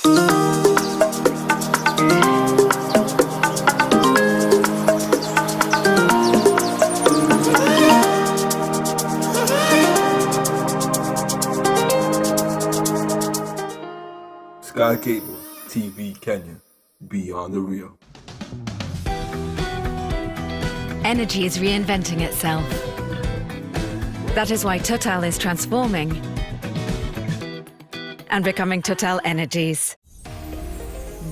Sky Cable TV Kenya, beyond the real. Energy is reinventing itself. That is why Total is transforming and becoming Total Energies.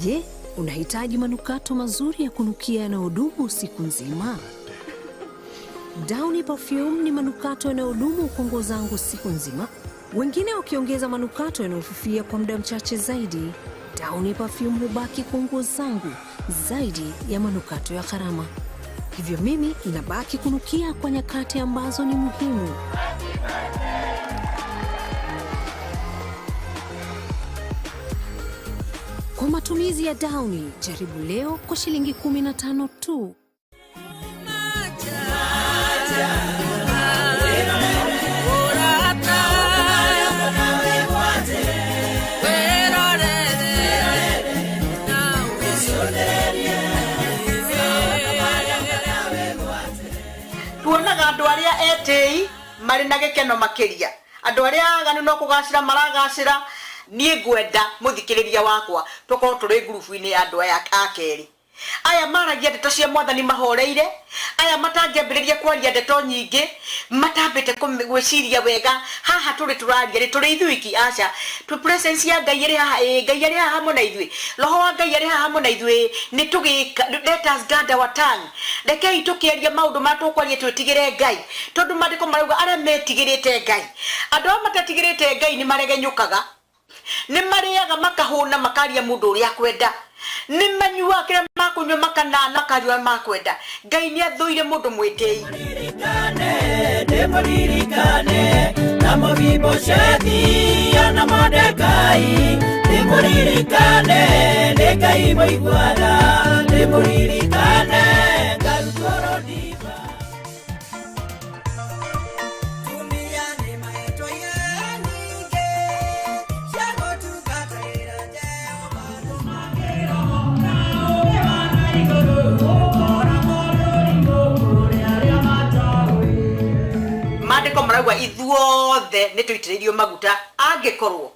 Je, unahitaji manukato mazuri ya kunukia yanayodumu siku nzima? Downy Perfume ni manukato yanayodumu kwa nguo zangu siku nzima, wengine wakiongeza manukato yanayofifia kwa muda mchache zaidi. Downy Perfume hubaki kwa nguo zangu zaidi ya manukato ya gharama. Hivyo mimi nabaki kunukia kwa nyakati ambazo ni muhimu. Kwa matumizi ya Downy, jaribu leo kwa shilingi 15 tu. Tuonaga andũ arĩa etĩi marĩ na gĩkeno makĩria, andũ arĩa aganu no kũgacĩra maragacĩra. Niĩ ngwenda mũthikĩrĩria wakwa tũkorwo tũrĩ ngurubu-inĩ ya andũ aya a kerĩ, aya maragia ndeto cia Mwathani mahoreire, aya matangĩambĩrĩria kwaria ndeto nyingĩ matambĩte gwĩciria wega. Haha tũrĩ tũraria rĩ, tũrĩ ithuiki? Aca. Tũ presence ya Ngai ĩrĩ haha? Ĩĩ. Ngai arĩ haha hamwe na ithuĩ? Roho wa Ngai arĩ haha hamwe na ithuĩ? Nĩ tũgĩka, let us guard our tongue. Rekei tũkĩaria maũndũ marĩa tũkwaria twĩtigĩre Ngai, tondũ maandĩko marauga arĩa metigĩrĩte Ngai. Andũ arĩa matetigĩrĩte Ngai nĩ maregenyũkaga, nĩ marĩaga makahũna, makaria mũndũ ũrĩa akwenda, nĩ manyuaga kĩrĩa makũnyua, makanana, makaria ũrĩa makwenda. Ngai nĩ athũire mũndũ mwĩtĩi. Ndĩmũririkane na Mefiboshethi na Mordekai, ndĩmũririkane nĩ Ngai mũiguana, ndĩmũririkane ngarutwo rũndimba. Tumia nĩ mahetwo nyingĩ cia gũtungatĩra Jehova. Maandĩko marauga ithuothe nĩ tũitĩrĩirio maguta angĩkorwo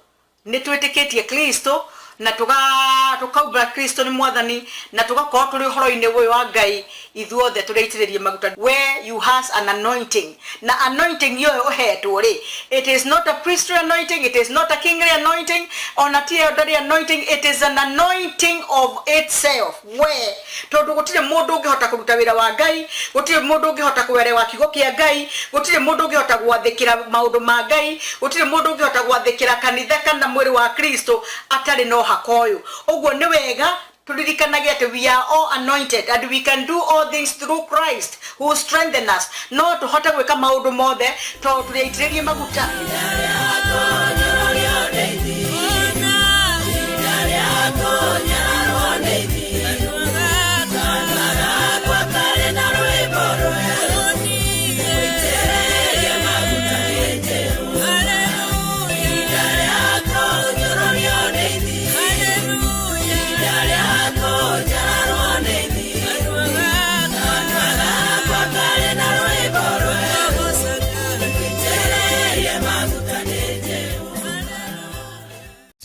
nĩ twĩtĩkĩtie Kristo na tũkaumbũra Kristo nĩ Mwathani na tũgakorwo tũrĩ ũhoro-inĩ ũyũ wa Ngai. Ithuothe tũrĩ maguta. Where you has an anointing, na anointing ĩyo ũhetwo rĩ, it is not a priestly anointing, it is not a kingly anointing, ona ti elderly anointing, it is an anointing of itself. We tondũ gũtirĩ mũndũ ũngĩhota kũruta wĩra wa Ngai, gũtirĩ mũndũ ũngĩhota kũerewa kiugo kĩa Ngai, gũtirĩ mũndũ ũngĩhota gwathĩkĩra maũndũ ma Ngai, gũtirĩ mũndũ ũngĩhota gwathĩkĩra kanitha kana mwĩrĩ wa Kristo atarĩ na ũhaka ũyũ. Ũguo nĩ wega turirikanage atĩ we are all anointed and we can do all things through Christ who strengthen us. No tũhote gwĩka maũndũ mothe tondũ tũrĩ aitĩrĩrie maguta.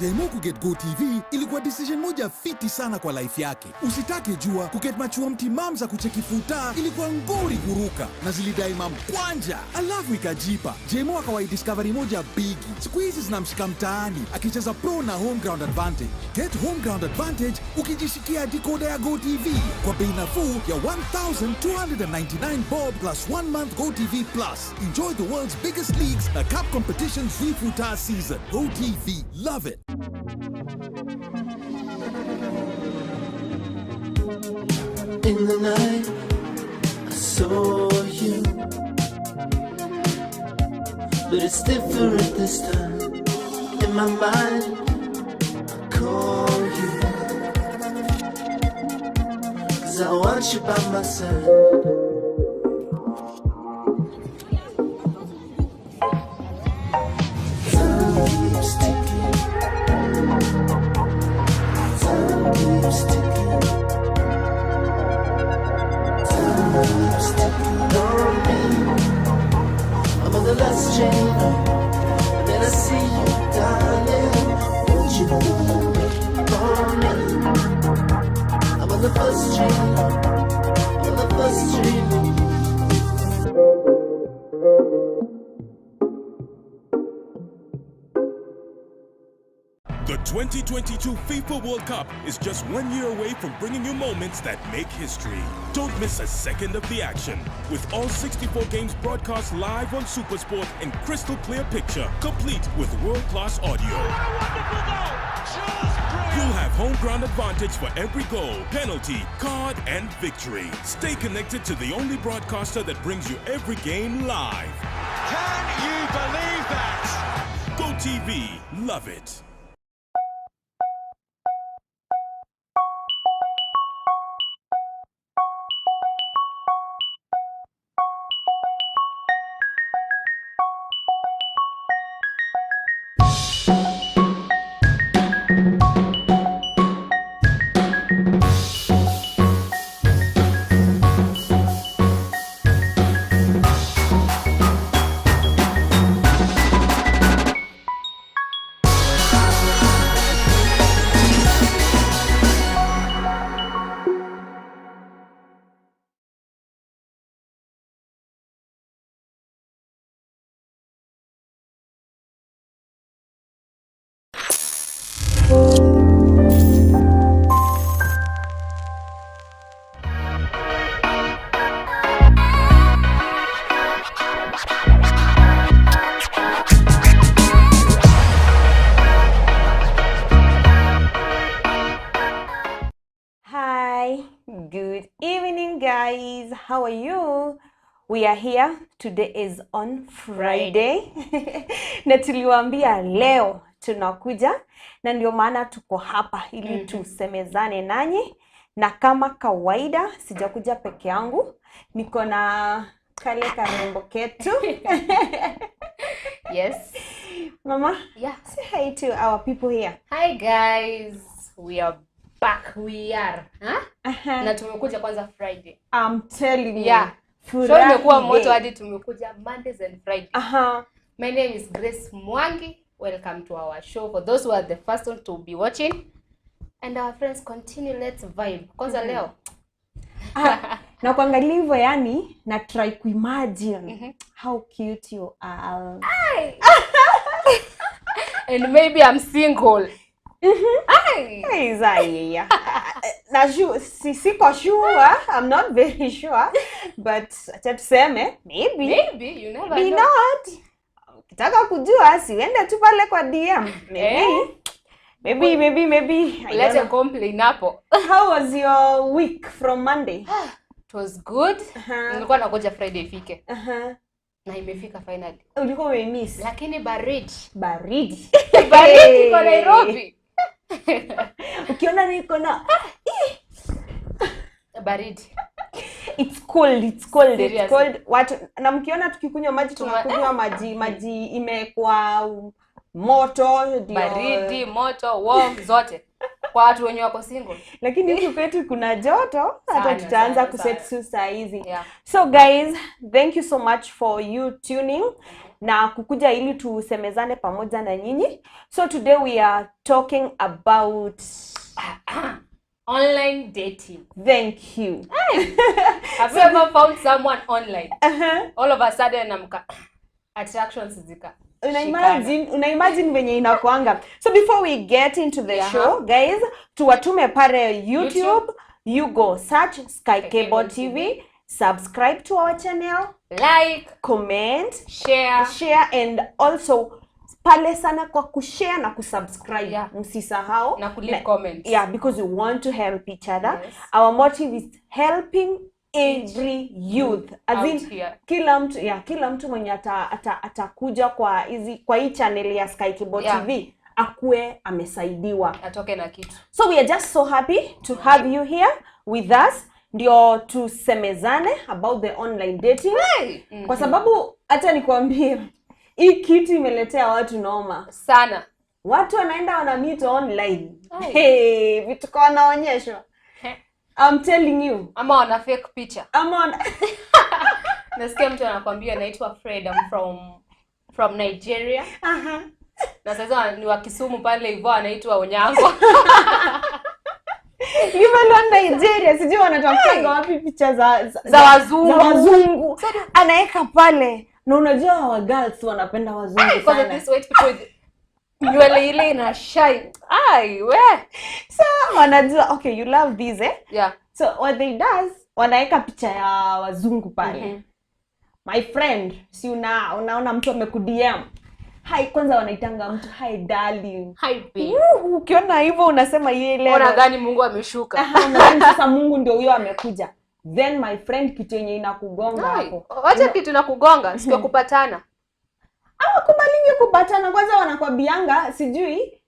Jemo kuget Go TV ilikuwa decision moja fiti sana kwa life yake. Usitake jua kuget machuo mtimam za kucheki futa ilikuwa ngori kuruka na zilidai mamkwanja, alafu ikajipa. Jemo akawai discovery moja bigi. Siku hizi zinamshika mtaani akicheza pro na home ground advantage. Get home ground advantage ukijishikia decoder ya Go TV kwa bei nafuu ya 1299 bob plus one month Go TV Plus. Enjoy the world's biggest leagues na cup competitions zifuta season. Go TV, love it. In the night, I saw you. But it's different this time. In my mind, I call you. 'Cause I want you by my side. Time keeps ticking. The 2022 FIFA World Cup is just 1 year away from bringing you moments that make history. Don't miss a second of the action. With all 64 games broadcast live on SuperSport in crystal clear picture, complete with world-class audio. What a wonderful goal! Just brilliant! You'll have home ground advantage for every goal, penalty, card, and victory. Stay connected to the only broadcaster that brings you every game live. Can you believe that? Go TV, love it. Hi, good evening, guys. How are you? We are here. Today is on Friday. Na tuliwaambia leo tunakuja na ndio maana tuko hapa ili tusemezane nanyi, na kama kawaida sijakuja peke yangu, niko na kale karembo ketu. Yes. Mama, Yeah. say hi to our people here. Hi guys. We are back. We are. Huh? Na tumekuja kwanza Friday. I'm telling you. Yeah. Show imekuwa moto hadi tumekuja Mondays and Friday. My name is Grace Mwangi. Welcome to our show. For those who are the first one to be watching, and our friends continue, let's vibe. Kwanza leo. Na kuangalia hivyo yani na try kuimagine how cute you are. And maybe I'm single. Hey, Zaya. Na siko sure, I'm not very sure, but acha tuseme maybe. Maybe you never Be know. not. Ukitaka kujua siende tu pale kwa DM. Maybe. Maybe, maybe, maybe. I Let don't a complain hapo. know. How was your week from Monday? It was good. Nilikuwa nangoja Friday ifike. Na imefika finally. Ulikuwa umemiss. Lakini baridi. Baridi. Baridi kwa Nairobi. Ukiona niko na Baridi. It's cold, it's cold, it's Seriously. cold. Watu na mkiona tukikunywa maji tunakunywa maji imekuwa moto ndio. Baridi, moto, warm zote. Kwa watu wenye wako single. Lakini huku kwetu kuna joto, hata tutaanza kuset saa hizi. Yeah. So guys, thank you so much for you tuning na kukuja ili tusemezane pamoja na nyinyi. So today we are talking about online dating. Thank you. Hey. Have you ever found someone online? All of a sudden amka attractions zika. Una imagine venye inakuanga. So before we get into the show, guys, tuwatume pale YouTube, you go search Sky Cable TV, subscribe to our channel, like, comment, share and also pale sana kwa kushare na kusubscribe. Msisahau na kuleave comments. Yeah, because we want to help each other. Yes. Our motive is helping every youth. As in, Out here. kila mtu, yeah, kila mtu mwenye atakuja kwa hizi kwa hii channel ya Sky Cable TV akuwe amesaidiwa, atoke na kitu. So we are just so happy to have you here with us, ndio tusemezane about the online dating. Hey! Kwa sababu hata nikwambie hii kitu imeletea watu noma sana. Watu wanaenda wana meet online. Hey, vitu kwa wanaonyeshwa. I'm telling you. Ama wana fake picture. Ama wana... Nasikia mtu anakuambia naitwa Fred, I'm from Nigeria. Na sasa ni wa Kisumu pale hivyo anaitwa Onyango. Ni Nigeria, sijui wanatafuta wapi picha za wazungu. Za wazungu. Anaweka pale. Na unajua wa girls wanapenda wazungu Because sana. this white people Nywele ile ina shine. Ai, we. So wanajua okay, you love this, eh? Yeah. So what they does, wanaweka picha ya wazungu pale. My friend, si unaona mtu amekudm. Hi, kwanza wanaitanga mtu hi darling. Hi babe. Ukiona hivyo unasema yeye leo. Unadhani Mungu ameshuka. Unadhani sasa Mungu ndio huyo amekuja. Then my friend, kitu yenye inakugonga hapo. Wacha kitu inakugonga, siku ya kupatana. Hawakubalingi kupatana, kwanza wanakwambianga sijui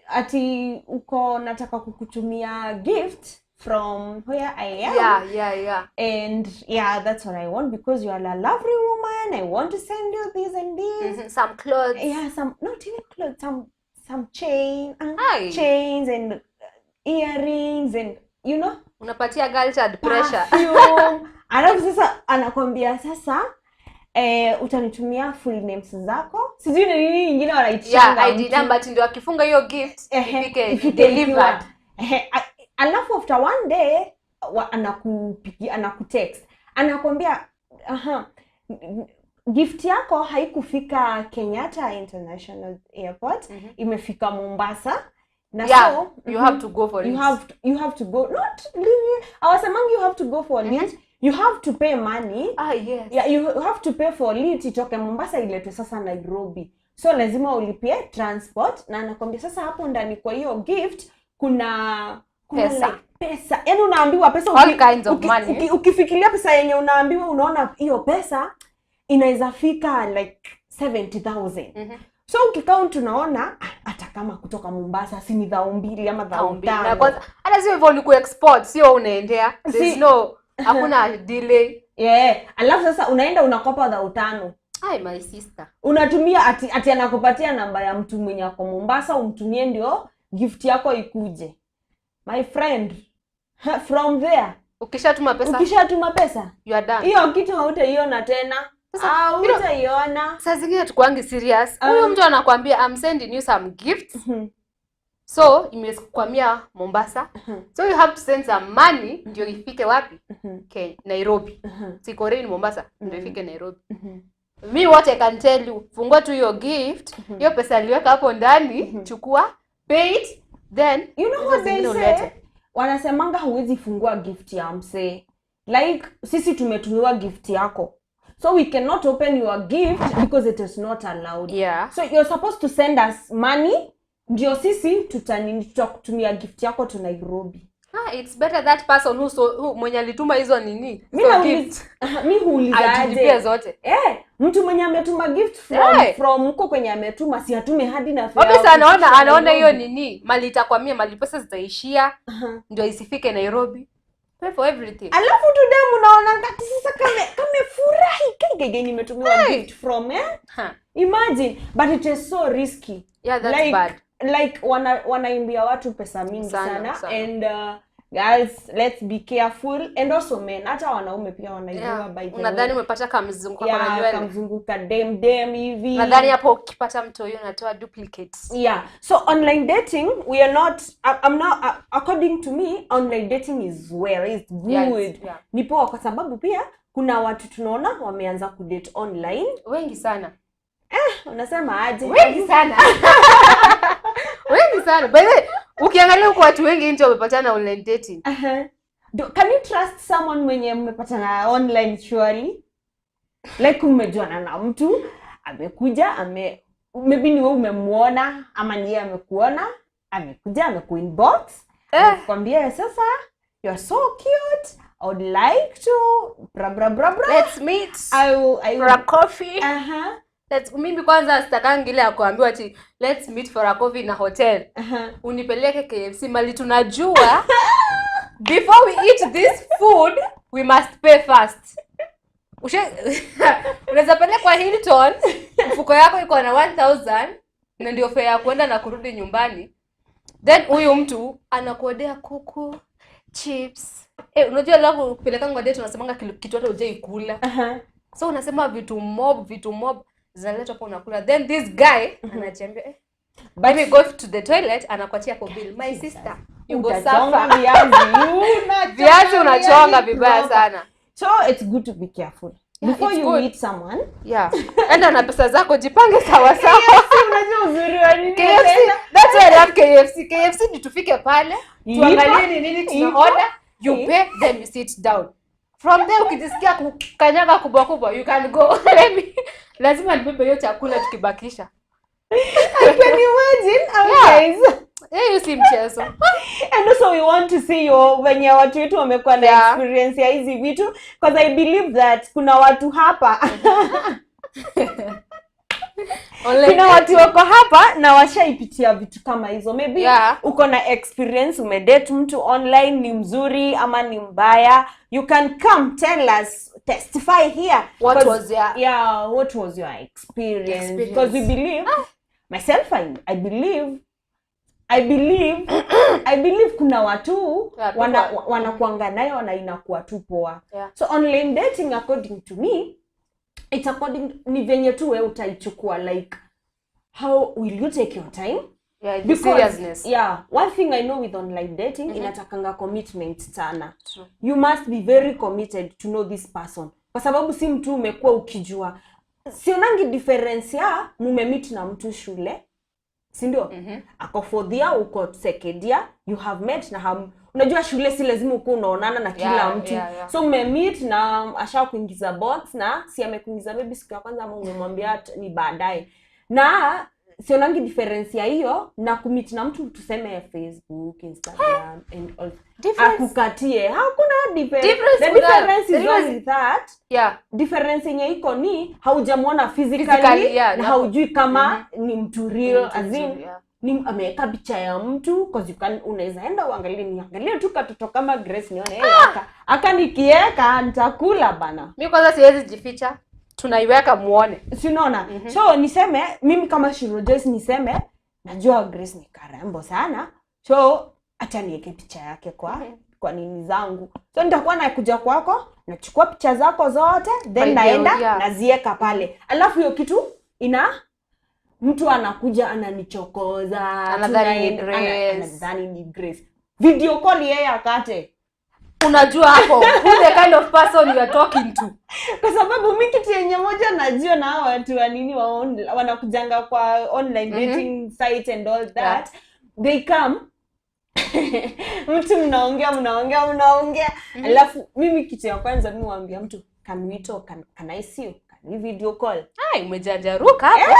ati uko nataka kukutumia gift from where I am. Yeah. And yeah, that's what I want because you are a lovely woman. I want to send you this and this. Some clothes. Yeah, some, not even clothes, some chain, chains and earrings and you know. Unapatia girl child pressure. Alafu sasa anakwambia sasa utanitumia full names zako. Sijui ni nini nyingine wanaitishanga. Yeah, ID number ndio akifunga hiyo gift ifike delivered. Alafu after one day anakupigia, anakutext, anakuambia gift yako haikufika Kenyatta International Airport, imefika Mombasa. Na so you have to go for it. You have to go. Not awasemangi you have to go for it. You have to pay money. Yes. Yeah, you have to pay for it itoke Mombasa iletwe sasa Nairobi. So lazima ulipie transport, na anakuambia sasa hapo ndani kwa hiyo gift kuna pesa. Like, pesa. Yaani unaambiwa pesa all kinds of money. Ukifikiria pesa yenye unaambiwa unaona hiyo pesa inaweza fika like 70,000. So ukikaunt unaona hata kama kutoka Mombasa si ni 2,000 ama 5,000. Kwanza hata sio hivyo ni kuexport, sio unaendea. There's no, hakuna delay. Yeah. Alafu sasa unaenda unakopa 5,000. Hi my sister. Unatumia ati anakupatia namba ya mtu mwenye ako Mombasa umtumie ndio gift yako ikuje. My friend, from there ukishatuma pesa you are done. Hiyo kitu hautaiona tena. Hautaiona. Saa zingine tukuangi serious. Huyo mtu anakuambia I'm sending you some gifts. So imekwamia Mombasa. So you have to send some money ndio ifike wapi? Okay, Nairobi. Siko ni Mombasa ndio ifike Nairobi. Me what I can tell you, fungua tu your gift, hiyo pesa aliweka hapo ndani, chukua, pay it, then you know what they say? Wanasemanga huwezi fungua gift ya msee. Like sisi tumetumiwa gift yako. So we cannot open your gift because it is not allowed. Yeah. So you're supposed to send us money ndio sisi tutakutumia gift yako to Nairobi. It's better that person who mwenye alituma hizo nini. Mimi huuliza aje zote. Mtu mwenye ametuma gift from huko kwenye ametuma si atume hadi na fare. Obviously anaona hiyo nini, mali itakwamia, mali pesa zitaishia ndio isifike Nairobi. Pay for everything. Alafu today mnaona ngati sasa kamefurahi kigege nimetumiwa gift from Imagine, but it is so risky. Yeah, that's like, bad. Like wanaimbia watu pesa mingi sana. And guys, let's be careful. And also men, hata wanaume pia wanaibiwa by the way. Unadhani umepata kamzunguka kwa nywele. Kamzunguka dem hivi. Nadhani hapo ukipata mtu huyo unatoa duplicates. Yeah. So online dating, we are not, I'm not, according to me, online dating is well, it's good. Yeah, Ni poa kwa sababu pia kuna watu tunaona wameanza kudate online. Wengi sana. Unasema aje? Wengi sana. Wengi sana. By the way, ukiangalia huko watu wengi nje wamepatana online dating. Can you trust someone mwenye mmepatana online surely? Like umejuana na mtu, amekuja, maybe ni wewe umemuona ama ni yeye amekuona, amekuja amekuinbox, amekwambia sasa you are so cute, I would like to bra bra bra bra. Let's meet. I will for a coffee. Let's, mimi kwanza sitakangi ile ya kuambiwa ati let's meet for a coffee na hotel. Unipeleke KFC mali tunajua before we eat this food we must pay first. Unaweza pelekwa Hilton, mfuko yako iko na 1000 na ndio fare ya kwenda na kurudi nyumbani. Then huyu mtu anakuodea kuku, chips. Unajua leo kupeleka ngwa date unasemanga kitu hata hujaikula. So unasema vitu mob zinaletwa hapo unakula. Then this guy anajiambia but we go to the toilet, anakuachia kwa bill. My sister, you go suffer. Viazi unachonga vibaya sana. So it's good to be careful. Yeah, Before it's you good. meet someone, Yeah. Enda na pesa zako, jipange sawa sawa. Unajua uzuri wa nini KFC, tena? that's why I love KFC. KFC ni tufike pale, Lipa. tuangalie ni nini tuna Lipa. order, you pay, then you sit down. From there ukijisikia kukanyaga kubwa kubwa, you can go. Let me, lazima nibebe hiyo chakula tukibakisha. I can imagine. Yeah. Okay. Hiyo si mchezo. And also we want to see your wenye watu wetu wamekuwa na experience ya hizi vitu, because I believe that kuna watu hapa kuna watu wako hapa na washaipitia vitu kama hizo. Maybe uko na experience, umedate mtu online, ni mzuri ama ni mbaya. You can come tell us, testify here. What was your yeah, what was your experience? Because we believe myself, I believe I believe kuna watu wanakuanga nayo na inakuwa tu poa. So online dating, according to me, it's according ni venye tu wewe utaichukua, like how will you take your time? Yeah, the Because, seriousness. Yeah, one thing I know with online dating, inatakanga commitment sana. True. You must be very committed to know this person. Kwa sababu si mtu umekuwa ukijua. Sionangi difference ya mumemeet na mtu shule, si ndio? Ako fourth year, uko second year, you have met na unajua shule si lazima uko unaonana na kila mtu. So umemeet na asha kuingiza box na si amekuingiza maybe siku ya kwanza ama umemwambia ni baadaye. Na sionangi difference ya hiyo na kumeet na mtu tuseme Facebook, Instagram and all. Akukatie. Hakuna difference. The difference is only that. Yeah. Difference yenye iko ni haujamuona physically na haujui kama ni mtu real, as in ni ameweka picha ya mtu, cause you can, unaweza enda uangalie, niangalie tu katoto kama Grace nione aka nikieka nitakula bana. Mimi kwanza siwezi jificha, tunaiweka muone. Si unaona? So niseme mimi kama Shiro Joyce niseme najua Grace ni karembo sana. So acha niweke picha yake kwa nini zangu. So nitakuwa nakuja kwako, nachukua picha zako zote, then naenda nazieka pale. Alafu hiyo kitu ina mtu anakuja ananichokoza, anadhani ni Grace. Anadhani ni Grace. Video call yeye akate. Unajua hapo who the kind of person you are talking to. Kwa sababu mimi kitu yenye moja najua na hao watu wa nini wanakujanga kwa online dating site and all that. They come mtu mnaongea. Alafu mimi kitu ya kwanza mimi huambia mtu, can we talk, can I see you, can we video call? Ai, umejanjaruka hapo.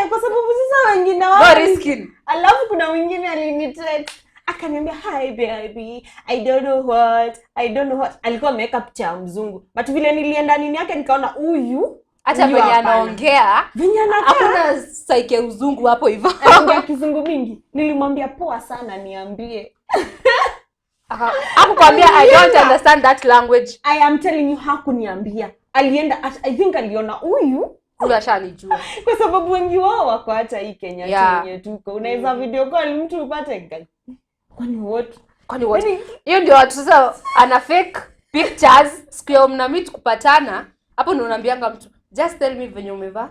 Kwa sababu sasa wengine wao no. Alafu kuna mwingine alinitext akaniambia hi baby, I don't know what. Alikuwa ameweka picha ya mzungu, but vile nilienda nini yake nikaona huyu hata venye anaongea, venye anakaa, hakuna saike uzungu hapo hivyo. Anaongea kizungu mingi. Nilimwambia poa sana niambie. Hakukwambia I don't understand that language. I am telling you, hakuniambia. Alienda, I think aliona huyu ashanijua. Kwa sababu wengi wao wako hata hii Kenya yenye tuko. Unaweza video call mtu upate guy. Kwani what? Hiyo ndio watu sasa ana fake pictures. Siku ya mna meet kupatana, hapo ndio unaambianga mtu just tell me venye umevaa,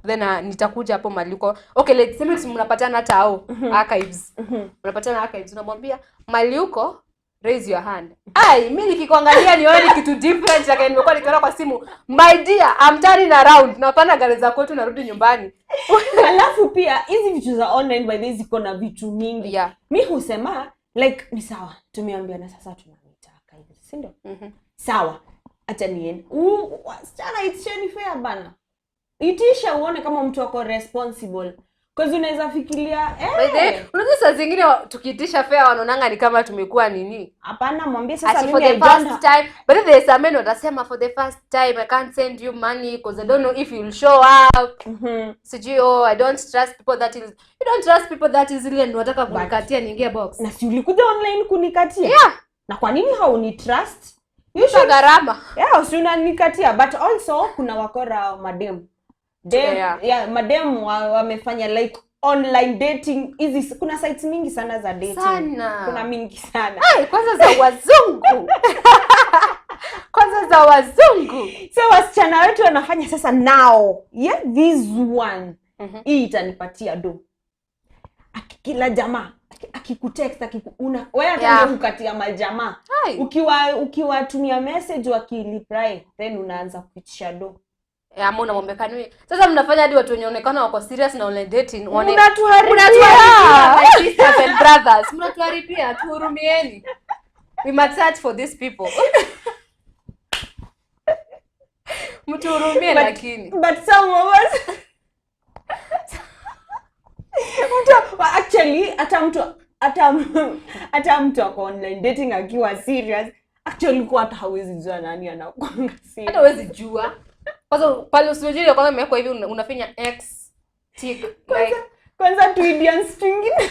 then nitakuja hapo maliko. Okay, let's say mnapatana hata hao archives. Unapatana archives, unamwambia maliko, raise your hand. Ai, mimi nikikuangalia nione kitu different lakini nimekuwa nikiona kwa simu. My dear, I'm turning around. Napanda gari za kwetu narudi nyumbani. Alafu pia hizi vitu za online by the way ziko na vitu mingi. Yeah. Mimi husema like ni sawa, tumeambiana sasa tunamita archives, si ndio? Sawa. Acha niende. Wasichana itisheni fair bana. Itisha uone kama mtu ako responsible. Cause unaweza fikiria unajua saa zingine tukiitisha fair wanaonanga ni kama tumekuwa nini. Hapana, mwambie sasa mimi for the first time. But there is a man watasema for the first time I can't send you money because I don't know if you'll show up. Sijui, oh, I don't trust people that is. You don't trust people that easily and wataka kunikatia niingie box. Na si ulikuja online kunikatia? Yeah. Na kwa nini hauni trust? You should gharama. Yeah, si unanikatia, but also kuna wakora madem. Madem wamefanya like online dating hizi, kuna sites mingi sana za dating. Sana. Kuna mingi sana. Ai, kwanza za wazungu. Kwanza za wazungu. So wasichana wetu wanafanya sasa now. Yeah, this one. Hii itanipatia do. Akikila jamaa, Akikutext wewe hata ndio ukatia majamaa. Ukiwatumia message wakireply then unaanza kuitisha do. Ama unamwambia kanuni. Sasa mnafanya hadi watu wenye onekana wako serious na online dating mnatuharibia my sisters and brothers. Mnatuharibia, tuhurumieni. We must search for these people. Mtuhurumie lakini. But some of us actually hata mtu ako online dating akiwa serious actually kwa hata hawezi jua nani anakuanga serious. Hata hawezi jua. Kwanza pale usijue kwanza imewekwa hivi unafinya X tick like kwanza tu Indians twingine.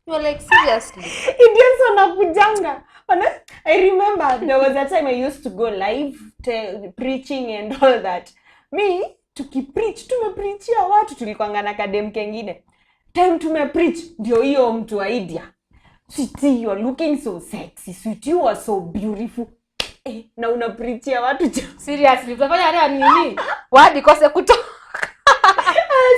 You are like seriously. Indians wanakujanga. I remember there was a time I used to go live preaching and all that. Me tukipreach tumepreachia watu tulikuanga na kadem kengine. Time tumepreach ndio hiyo mtu wa India. Sweetie, you are looking so sexy. Sweetie, you are so beautiful. Na unapreachia watu seriously utafanya hata nini? Wadi kose kutoka.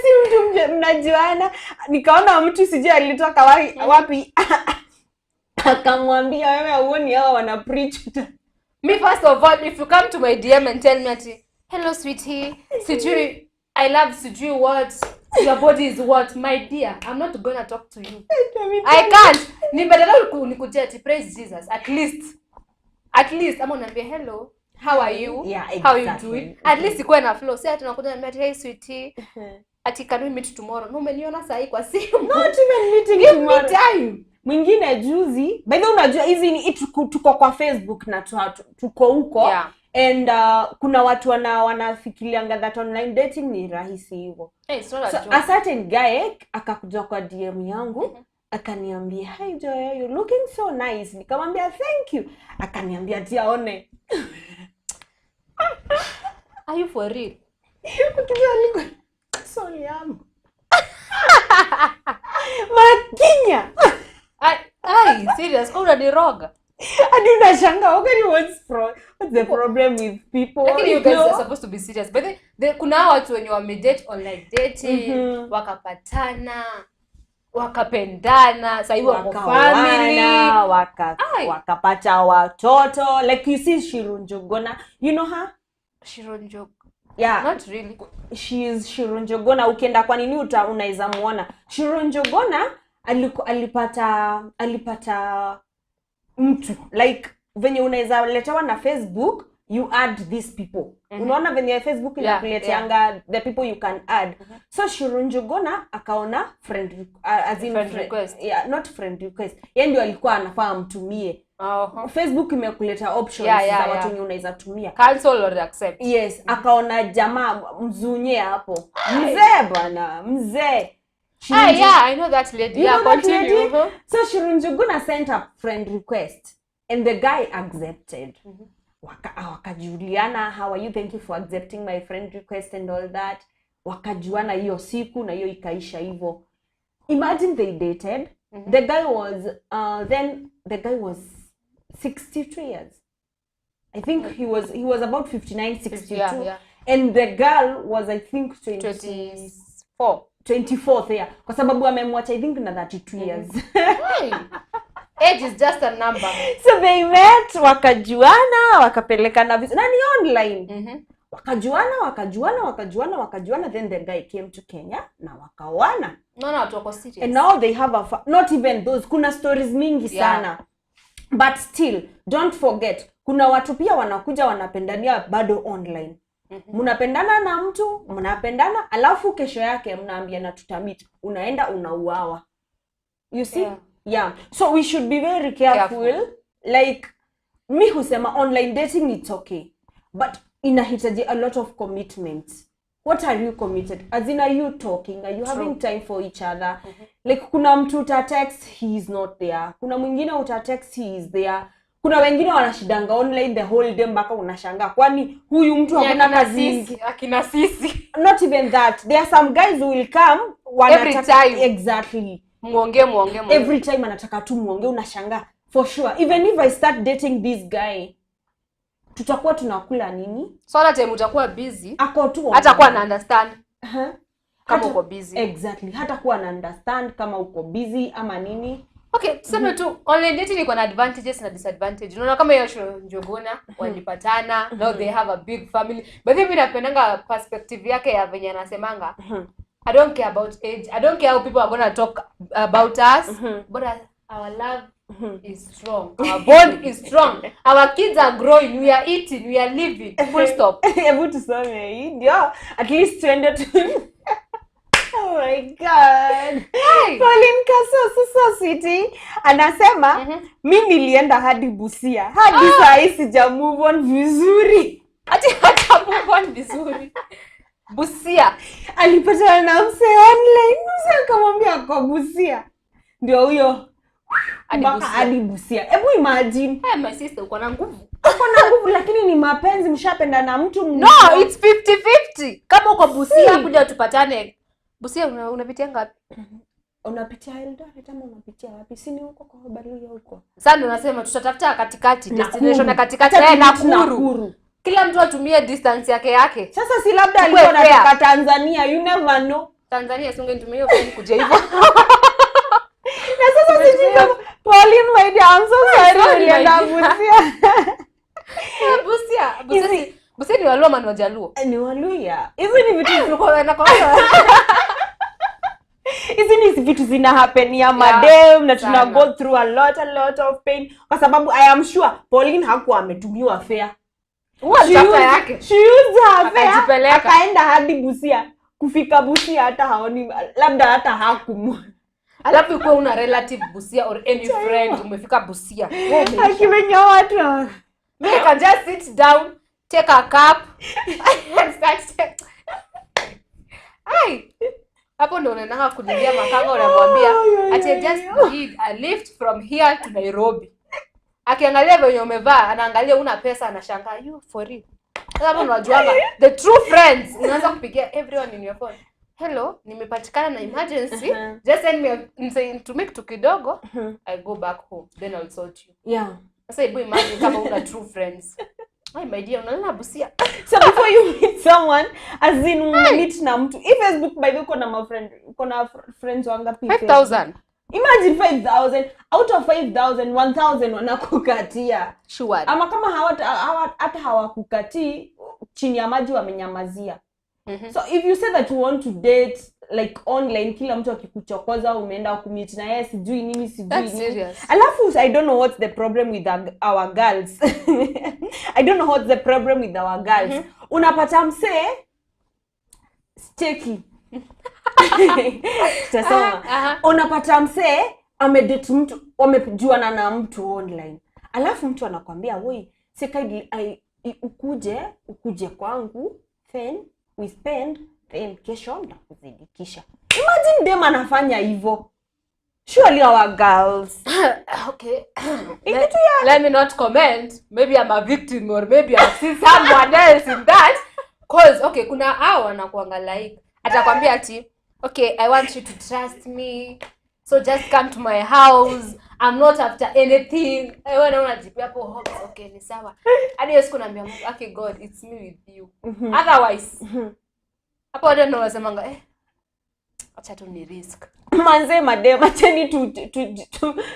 Si mtu mnajuana. Nikaona mtu sijui alitoka wapi. Akamwambia wewe huoni hawa wana preach. Me first of all, if you come to my DM and tell me ati hello sweetie, sijui I love sijui what your body is what, my dear, I'm not gonna talk to you. I can't. Ni badala nikujia ati praise Jesus at least. At least ama unaniambia hello, how are you? Yeah, exactly. How you doing? At least ikuwe na flow. Sasa tunakuja na hey sweetie, ati can we meet tomorrow? No, umeniona saa hii kwa simu. Not even meeting Give tomorrow. me time. Mwingine juzi, by the way unajua hizi ni tuko kwa Facebook na tuko huko. Yeah. And kuna watu wanafikirianga that online dating ni rahisi hivyo. Hey, it's not a so, joke. A certain guy akakuja kwa DM yangu akaniambia hi Joy, you're looking so nice. Nikamwambia thank you. Akaniambia ati aone. Are you for real? Ukijua sorry yangu. Makinya. Ai, serious, kwa unaniroga. Hadi unashangaa, okay, what's the problem with people? Lakini you guys are supposed to be serious. But kuna watu wenye wamedate online dating, wakapatana, wakapendana, sasa hivi wako family, wakapata watoto. Like you see Shiru Njuguna, you know her? Shiru Njuguna. Yeah. Not really. She is Shiru Njuguna. Ukienda kwa nini unaweza muona. Shiru Njuguna alipata mtu like venye unaweza letewa na Facebook, you add these people. Unaona venye Facebook inakuleteanga the people you can add. So Shiru Njuguna akaona friend as in friend request. Yeah, not friend request. Yeye ndio alikuwa anafaa mtumie. Facebook imekuleta options za watu wenye unaweza tumia. Cancel or accept. Yes, akaona jamaa mzunye hapo. Mzee bwana, mzee. Yeah, I know that lady. You know that continue. Lady? So Shiru Njuguna sent a friend request and the guy accepted. Wakajuliana, how are you? Thank you for accepting my friend request and all that. Wakajuana hiyo siku na hiyo ikaisha hivyo. Imagine they dated. The guy was then the guy was 62 years. I think he was about 59, 62. Yeah. And the girl was I think 24. 24th, yeah. Kwa sababu amemwacha I think na 32 years. Hey. Age is just a number. So they met, wakajuana, wakapelekana na ni online. Wakajuana, then the guy came to Kenya na wakaoana. No, wako serious. And now they have a not even those, kuna stories mingi sana. But still, don't forget, kuna watu pia wanakuja wanapendania bado online. Mnapendana na mtu, mnapendana, alafu kesho yake mnaambiana tutamit, unaenda unauawa. You see? Yeah. So we should be very careful. Like mi husema online dating it's okay. But inahitaji a lot of commitment. What are you committed? As in, are you talking? Are you having time for each other? Like kuna mtu uta text, he is not there. Kuna mwingine uta text, he is there. Kuna wengine wanashidanga online the whole day mpaka unashangaa kwani huyu mtu hakuna kazi nyingi. Akina sisi. Not even that. There are some guys who will come wanataka every time. Exactly. Muongee. Every time anataka tu muongee, unashangaa. For sure. Even if I start dating this guy, tutakuwa tunakula nini? So hata time utakuwa busy. Ako tu. Hata kuwa na understand. Kama uko busy. Exactly. Hata kuwa na understand kama uko busy ama nini. Okay, tuseme tu online dating iko na advantages na disadvantage. Unaona kama hiyo show Njuguna walipatana, now they have a big family. But mimi napendanga perspective yake ya venye anasemanga. I don't care about age. I don't care how people are going to talk about us, but our love is strong. Our bond is strong. Our kids are growing. We are eating. We are living. Full stop. Hebu tusome hii ndio at least tuende tu. Oh my God. Hey. Pauline Kaso sasa sweetie anasema mimi nilienda hadi Busia. Hadi saa hii sija move on vizuri. Ati hata move on vizuri. Busia. Alipatana na mse online. Mse akamwambia kwa Busia. Ndio huyo mpaka hadi Busia. Hebu imagine. Hey, my sister uko na nguvu. Uko na nguvu lakini ni mapenzi, mshapenda na mtu. No, it's 50-50. Kama uko Busia kuja tupatane. Busia unapitia ngapi? Unapitia Eldoret ama unapitia wapi? Si ni huko kwa Baruya huko. Sasa unasema tutatafuta katikati, destination na katikati Nakuru. Kila mtu atumie distance yake. Sasa si labda alikuwa anatoka Tanzania, you never know. Tanzania si ungenitumia hiyo phone kuja hivyo. Na sasa sijui kama Pauline, my dear, I'm so sorry ulienda Busia. Busia. Busia ni Waluo ama ni Wajaluo? Ni Waluya. Hizi ni vitu tulikuwa na kwa hizi ni vitu zina happen ya madem na tuna go through a lot of pain kwa sababu I am sure Pauline hakuwa ametumiwa fare. Yake. She used her fare. Akaenda hadi Busia. Kufika Busia hata haoni, labda hata hakumwona. Alafu ikuwe una relative Busia or any friend umefika Busia. Akimenya watu. Me can just sit down, take a cup and start. Ai. Hapo ndo unaendanga kulilia makanga, unamwambia ati I just need a lift from here to Nairobi. Akiangalia venye umevaa, anaangalia una pesa, anashangaa you for real. Sasa hapo unajuanga the true friends. Unaanza kupigia everyone in your phone. Hello, nimepatikana na emergency. Just send me to make tu kidogo. I go back home, then I'll sort you. Yeah. Sasa hebu imagine kama una true friends. Ay, my dear, unalala Busia. So before you meet someone, as in meet na mtu. If Facebook by the way uko na ma friend, uko na friends wangapi? 5,000. Imagine 5,000 out of 5,000, 1,000 wanakukatia. Sure. Ama kama hata hawakukatii, chini ya maji wamenyamazia. So if you say that you want to date like online, kila mtu akikuchokoza umeenda kumeet na yeye sijui nini sijui nini. Alafu I don't know what's the problem with our girls. I don't know what's the problem with our girls. Unapata msee cheki. Tutasoma. Unapata msee amedate mtu, wamejuana na mtu online. Alafu mtu anakuambia, "Woi, sika ukuje kwangu, then we spend, then kesho ndakuzidikisha." Imagine dem anafanya hivyo. Surely our girls. Okay. Let me not comment. Maybe I'm a victim or maybe I've seen someone else in that. Cause okay, kuna hao wanakuanga like atakwambia ati okay, I want you to trust me. So just come to my house. I'm not after anything. Wewe naona unajipia hapo hopes. Okay, ni sawa. Hadi hiyo siku naambia Mungu, okay God, it's me with you. Otherwise, hapo watu ndio wanasemanga acha tu ni risk. Manze madem, acheni tu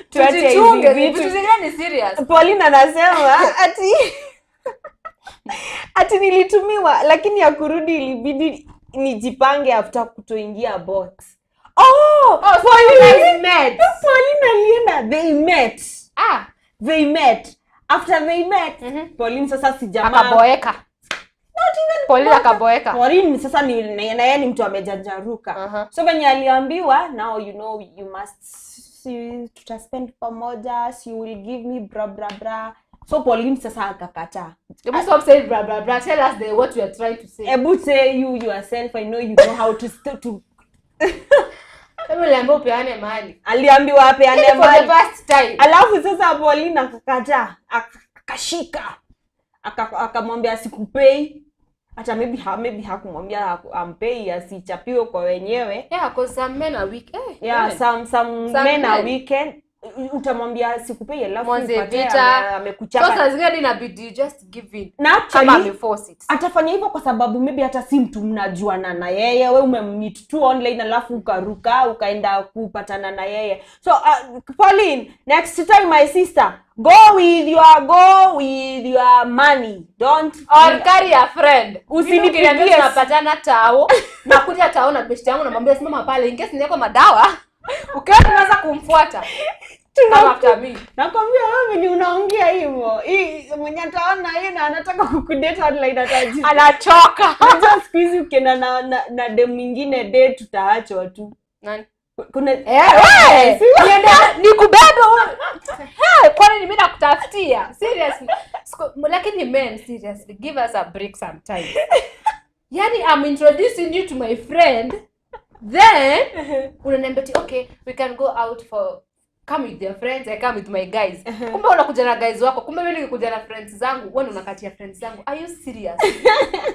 tuache hizi vitu. Zingine ni serious. Pauline anasema ati nilitumiwa lakini ya kurudi ilibidi nijipange after kutoingia box. Oh, Pauline met. Pauline alienda, they met. They met. After they met, Pauline sasa si jamaa. Akaboeka. Not even Pauline akaboeka. Pauline sasa ni na yeye ni mtu amejanjaruka. So venye aliambiwa, now you know you must tutaspend pamoja, you will give me bra bra bra. So Pauline sasa akakataa. Hebu stop saying bra bra bra. Tell us what you are trying to say. Hebu say you yourself, I know you know how to Hebu niambie upeane mali. Aliambiwa apeane mali for the first time. Alafu sasa Pauline akakataa, akashika. Akamwambia sikupei. Hata maybe hakumwambia ampei asichapiwe kwa wenyewe. Yeah, cause some men are weak. Yeah, some men are weak. Utamwambia sikupei alafu Mwanze upate vita. Amekuchapa. So saa zingine inabidi you just give in. Na actually, Kama ameforce it. Atafanya hivyo kwa sababu maybe hata si mtu mnajuana na yeye, we umemmeet tu online alafu ukaruka ukaenda kupatana na yeye. So Pauline, next time my sister, go with your money. Don't or carry a friend. Usinipigie. Tunapatana tao, nakuja tao na best yangu namwambia simama pale in case niweko madawa. Ukiona unaweza kumfuata. Come after me. Nakwambia wewe ni unaongea hivyo. Hii mwenye ataona hii na anataka kukudate online ataji. Anachoka. Unajua siku hizi ukienda na dem mwingine date utaachwa tu. Nani? Kuna nikubebe wewe. Kwani mimi nakutafutia? Seriously. Lakini men, seriously, give us a break sometimes. Yani I'm introducing you to my friend, then unaniambia okay, we can go out for come with your friends, I come with my guys. Kumbe unakuja na guys wako, kumbe mimi nikikuja na friends zangu, wewe unakatia friends zangu. Are you serious?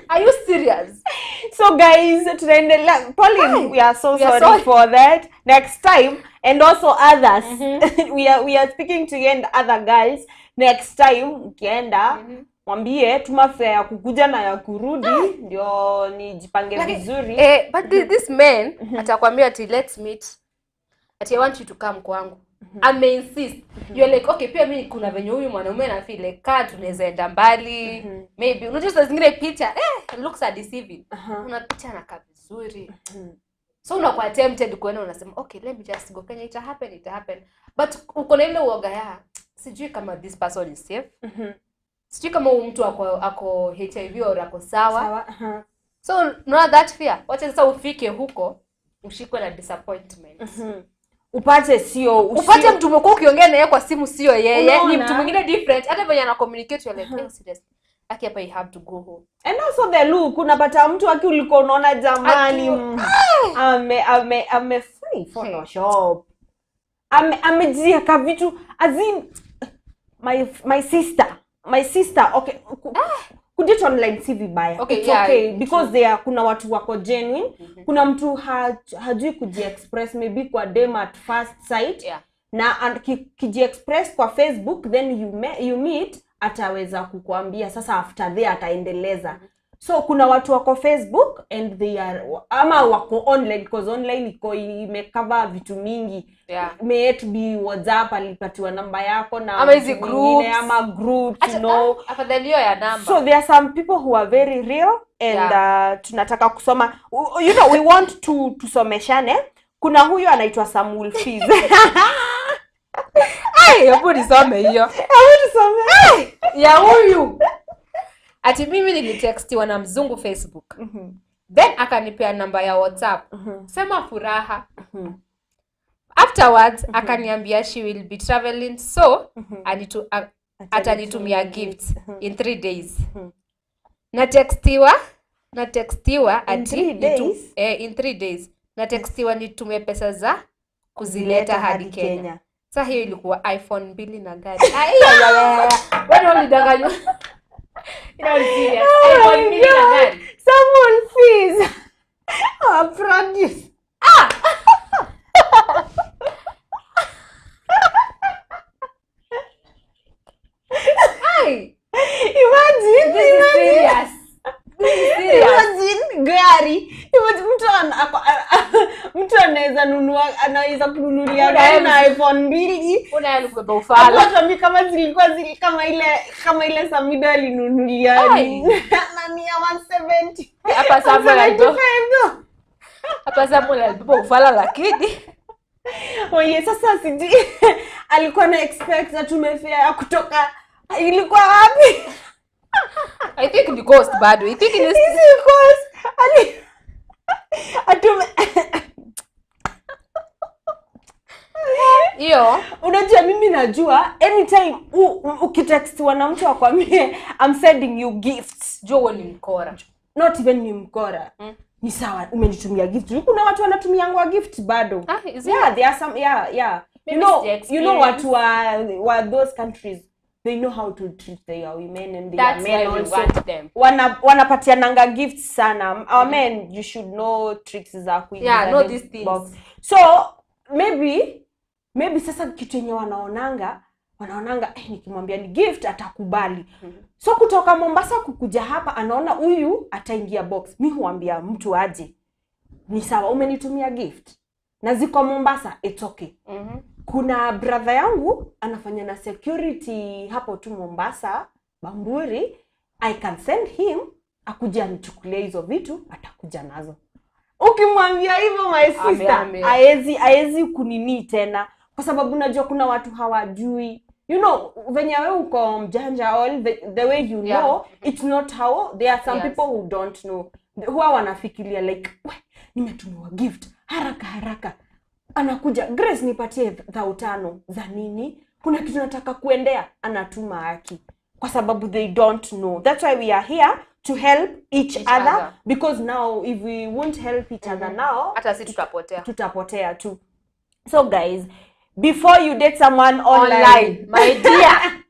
Are you serious? So guys, tunaendelea. Pauline, we are so sorry for that. Next time, and also others. We are speaking to you and other girls. Next time ukienda mwambie tuma fare ya kukuja na ya kurudi ndio nijipange vizuri. But this man atakwambia ati let's meet. Ati I want you to come kwangu. I may insist. You're like okay, pia mimi kuna venye huyu mwanaume na feel like kaa tunaweza enda mbali. Maybe unajua saa zingine picha looks are deceiving. Una picha na kaa vizuri. So unakuwa tempted kuenda, unasema okay, let me just go. Kenya it happen. But uko na ile uoga ya sijui kama this person is safe. Sijui kama huyu mtu ako HIV au ako sawa. So not that fear. Wacha sasa ufike huko ushikwe na disappointment. Upate sio upate mtu umekuwa ukiongea naye kwa simu sio yeye, ni mtu mwingine different. Hata venye ana communicate you're like hey, seriously. Aki hapa you have to go home. And also the look, unapata mtu aki ulikuwa unaona jamani ame free Photoshop. Amejieka vitu as in my sister okay kudate online si vibaya. Okay, it's okay because there kuna watu wako genuine. Kuna mtu hajui kujiexpress maybe kwa dem at first sight. Na kijiexpress kwa Facebook, then you meet, ataweza kukuambia sasa after there ataendeleza. So kuna watu wako Facebook and they are ama wako online because online iko imecover vitu mingi. May it be WhatsApp alipatiwa namba yako na ama hizi groups, ama groups, you know. Afadhali hiyo ya namba. So there are some people who are very real and tunataka kusoma, you know, we want to tusomeshane. Kuna huyu anaitwa Samuel Fizz. Ai, hebu nisome hiyo. Hebu nisome. Ya huyu. Ati mimi nilitextiwa na mzungu Facebook. Then akanipea namba ya WhatsApp. Sema furaha. Afterwards akaniambia she will be traveling, so atanitumia gifts in 3 days. Na textiwa ati in 3 days. In 3 days. Na textiwa nitumie pesa za kuzileta hadi Kenya. Sasa hiyo ilikuwa iPhone 2 na gari. Ai wewe ulidanganywa. Oh my God. Someone fees. Our produce. Hey. Imagine, this is serious. This is serious. Imagine gari. Imagine mtu anaweza nunua, anaweza kununulia gari na iPhone 2. Una kubeba ufala. Hata mimi kama zilikuwa kama ile Samida alinunulia nani ya 170. Hapa Samuel alibeba. Hapa Samuel alibeba ufala lakini oye sasa sijui alikuwa na expect na tumefea kutoka ilikuwa wapi? I think the cost bado. I think it is the cost. Ali atume hiyo. Unajua mimi najua anytime ukitextiwa na mtu akwambie I'm sending you gifts, jua ni mkora. Not even ni mkora. Ni sawa umenitumia gift. Kuna watu wanatumia gift bado. Yeah, there are some yeah. You know what wa those countries, they know how to treat their women and their men also. Want them. Wanapatiananga gifts sana. Our men, you should know tricks za kuingiza. Yeah, know these things. Box. So maybe Maybe sasa kitu yenye wanaonanga nikimwambia ni gift atakubali. So kutoka Mombasa kukuja hapa anaona huyu ataingia box. Mi huambia mtu aje, ni sawa umenitumia gift na ziko Mombasa, it's okay. Kuna brother yangu anafanya na security hapo tu Mombasa, Bamburi. I can send him akuja anichukulie hizo vitu, atakuja nazo. Ukimwambia hivyo my sister, haezi kunini tena, kwa sababu unajua kuna watu hawajui. You know, venye wewe uko mjanja, all the way you know, it's not how there are some people who don't know. Huwa wanafikiria like, we, nimetumiwa gift haraka haraka. Anakuja, Grace nipatie 5,000 za nini? Kuna kitu nataka kuendea, anatuma haki. Kwa sababu they don't know. That's why we are here to help each other, because now if we won't help each other now, hata si tutapotea. Tutapotea tu. So guys, before you date someone online, my dear.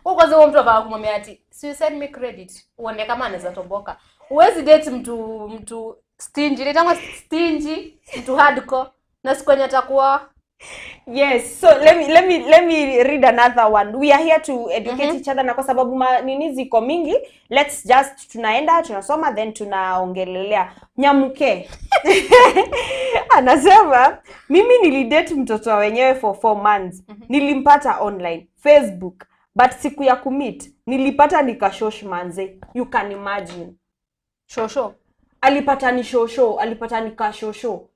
Kwanza huo mtu afaa kumwambia ati, so you send me credit, uone kama anaweza toboka. Huwezi date mtu stingy, nitangwa stingy, mtu hardcore, na siku yenye atakuwa. Yes, so let me read another one. We are here to educate each other, na kwa sababu nini ziko mingi, let's just tunaenda tunasoma then tunaongelelea. Nyamuke anasema mimi nilidate mtoto wa wenyewe for 4 months. Nilimpata online Facebook, but siku ya kumeet nilipata nikashosh manze. You can imagine. Shosho. Alipata ni shosho, alipata nikashosho.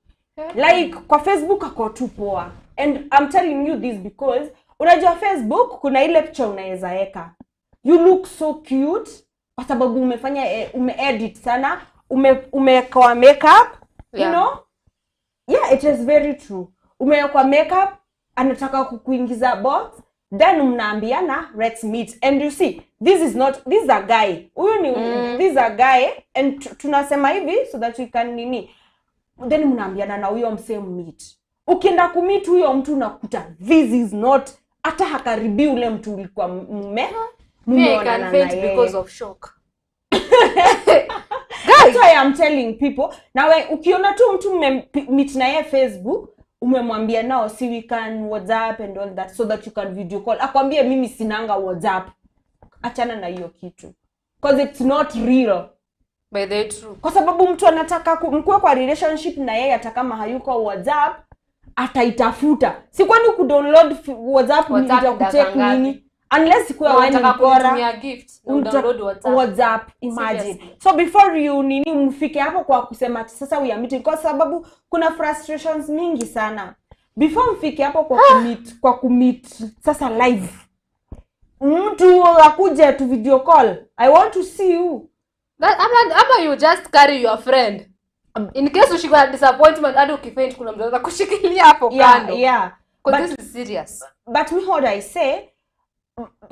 Like kwa Facebook ako tu poa. And I'm telling you this because unajua Facebook kuna ile picha unaweza weka. You look so cute kwa sababu umefanya umeedit sana, umeweka makeup, you know? Yeah, it is very true. Umeweka makeup, anataka kukuingiza box, then mnaambiana let's meet. And you see, this is a guy. Huyu ni this is a guy, and tunasema hivi so that we can nini. Then mnaambiana na huyo msee meet. Ukienda kumeet huyo mtu unakuta this is not, hata hakaribi ule mtu ulikuwa mumeonana na yeye. Because of shock. That's why I'm telling people. Na we ukiona tu mtu meet na yeye Facebook, umemwambia nao see we can WhatsApp and all that so that you can video call. Akwambie mimi sinanga WhatsApp. Achana na hiyo kitu. Because it's not real. By the true. Kwa sababu mtu anataka mkuwe kwa relationship na yeye hata kama hayuko WhatsApp ataitafuta. Si kwani kudownload WhatsApp itakutake nini? Unless kuwa wewe ni mkora gift na download WhatsApp. Imagine. Seriously. So before you nini mfike hapo kwa kusema sasa we are meeting, kwa sababu kuna frustrations mingi sana. Before mfike hapo kwa commit, kwa commit sasa live. Mtu akuje tu video call. I want to see you. That, ama you just carry your friend. In case ushikwa disappointment hadi ukifaint kuna mtu anaweza kushikilia hapo kando. Yeah. But this is serious. But me what I say,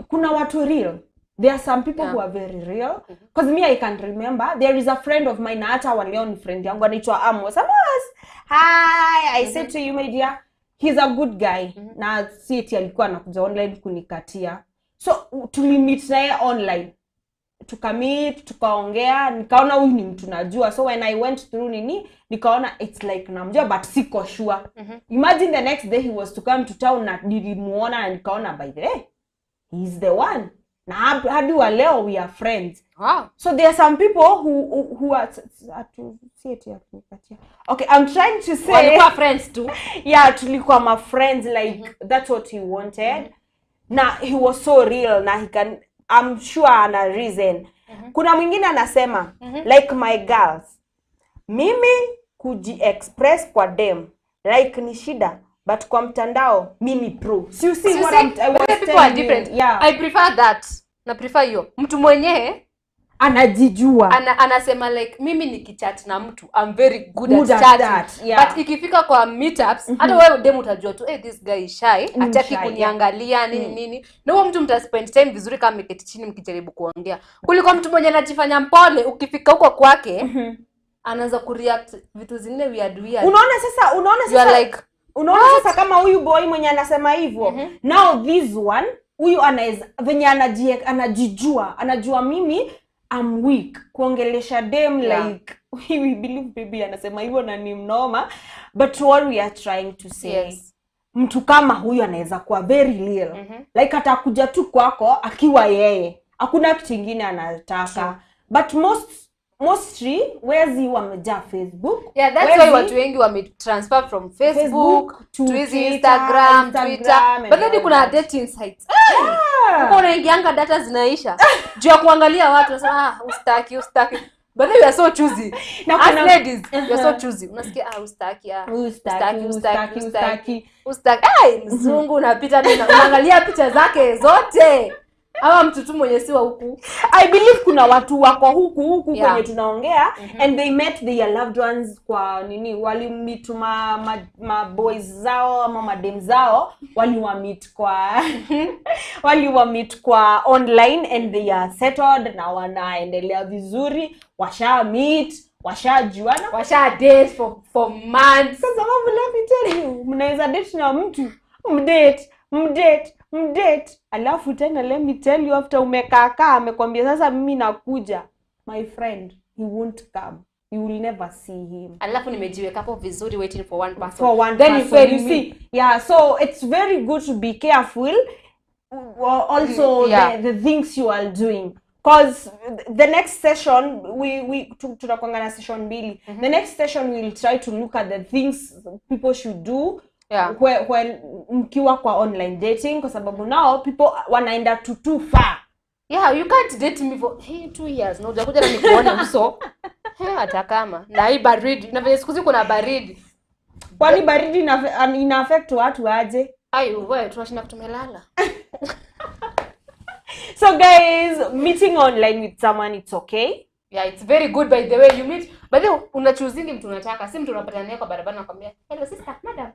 kuna watu real. There are some people who are very real. Because me I can remember there is a friend of mine, hata wa leo ni friend yangu, anaitwa Amos. Amos, hi, I said to you my dear, he's a good guy. Na si eti alikuwa anakuja online kunikatia. So tulimeet naye online. Tukamit, tukaongea, nikaona huyu ni mtu najua. So when I went through nini, nikaona it's like namjua but siko sure. Imagine the next day he was to come to town na nilimuona na nikaona by the way, he's the one. Na hadi wa leo we are friends. Wow. So there are some people who are okay, I'm trying to say walikuwa friends too. Yeah, tulikuwa my friends, like that's what he wanted. Na he was so real na he can, I'm sure ana reason. Kuna mwingine anasema like my girls, mimi kuji-express kwa dem like ni shida, but kwa mtandao mimi pro. So you see what I was people are different. Yeah. I prefer that. Na prefer hiyo. Mtu mwenyewe anajijua. Anasema like mimi nikichat na mtu I'm very good at chatting. Yeah. But ikifika kwa meetups hata wewe demu utajua tu this guy is shy, hataki kuniangalia nini nini. Na huo mtu mtaspend time vizuri kama mmeketi chini mkijaribu kuongea. Kuliko mtu mwenye anajifanya mpole, ukifika huko kwake anaanza kureact vitu zingine weird weird. Unaona sasa like unaona sasa kama huyu boy mwenye anasema hivyo. Now this one, huyu anaweza venye anajijua, anajua mimi I'm weak kuongelesha dem like we believe baby anasema hivyo na ni mnoma, but what we are trying to say, mtu kama huyu anaweza kuwa very real. Like atakuja tu kwako akiwa yeye, hakuna kitu kingine anataka. But mostly wezi wamejaa Facebook. Yeah, that's why watu wengi wametransfer from Facebook to hizi Instagram, Twitter. But then kuna dating sites. Uko unaingianga data zinaisha. Juu ya kuangalia watu unasema ustaki. But then you are so choosy. As ladies, you are so choosy. Unasikia ustaki. Ai, mzungu unapita na unaangalia picha zake zote. Ama mtu tu mwenye si wa huku. I believe kuna watu wako huku kwenye tunaongea and they met their loved ones kwa nini, walimeet ma boys zao ama madem zao, waliwa meet kwa online and they are settled na wanaendelea vizuri, washa meet, washajuana, washa date for months. Sasa let me tell you, mnaweza date na mtu, mdate, alafu tena let me tell you, after umekaa amekwambia sasa mimi nakuja, my friend, he won't come, you will never see him. Alafu nimejiweka hapo vizuri waiting for one person. For one then person, you see. Yeah, so it's very good to be careful also the things you are doing. Cause the next session we tunakuanga na session mbili. The next session we will try to look at the things people should do. Yeah. When mkiwa kwa online dating, kwa sababu now people wanaenda to too far. Yeah, you can't date me for 2 years. Na utakuja na nikuone uso. Hata kama na hii baridi, na vile siku hizi kuna baridi. Kwani baridi ina affect watu aje? Ai, wewe tunashinda kutumelala. So guys, meeting online with someone, it's okay. Yeah, it's very good by the way. You meet, by the way, unachoosing mtu unataka, si mtu unapatana naye kwa barabara na kwambia, "Hello sister, madam."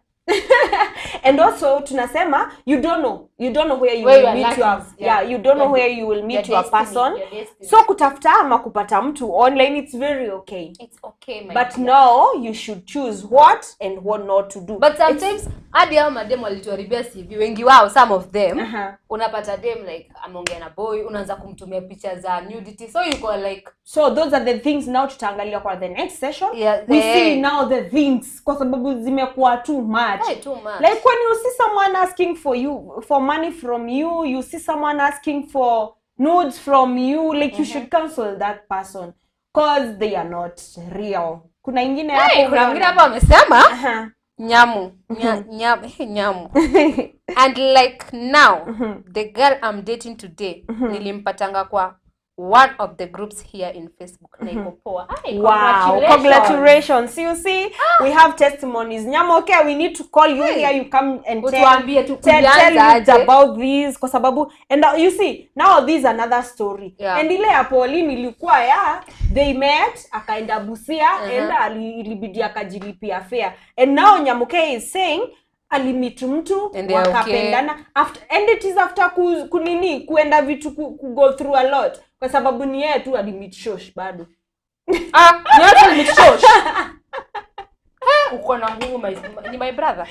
And also tunasema you don't know where you will meet your you don't know where you will meet your person. So kutafuta ama kupata mtu online, it's very okay. It's okay, my but now you should choose what and what not to do. But sometimes hadi hao madem walituharibia CV wengi wao, some of them. Unapata dem like ameongea na boy, unaanza kumtumia picha za nudity, so you go like, so those are the things now tutaangalia kwa the next session. We see now the things, kwa sababu zimekuwa too much. Hey, too much. Like when you see someone asking for money from you, you see someone asking for nudes from you, like you should cancel that person cause they are not real. Kuna ingine hapo, kuna mwingine hapo amesema nyamu nyamu. And like now the girl I'm dating today nilimpatanga kwa one of the groups here in Facebook. Na iko poa. Wow, congratulations. You see, we have testimonies. Nyamoke, we need to call you here. You come and tell about this kwa sababu, and you see, now this is another story. And ile ya Pauline ilikuwa they met, akaenda Busia, and ilibidi akajilipia fare. And now Nyamoke is saying alimit mtu wakapendana after, and it is after kunini kuenda vitu ku go through a lot, kwa sababu ni yeye tu alimit shosh bado. Ni yeye tu alimit shosh. Uko na nguvu ni my brother.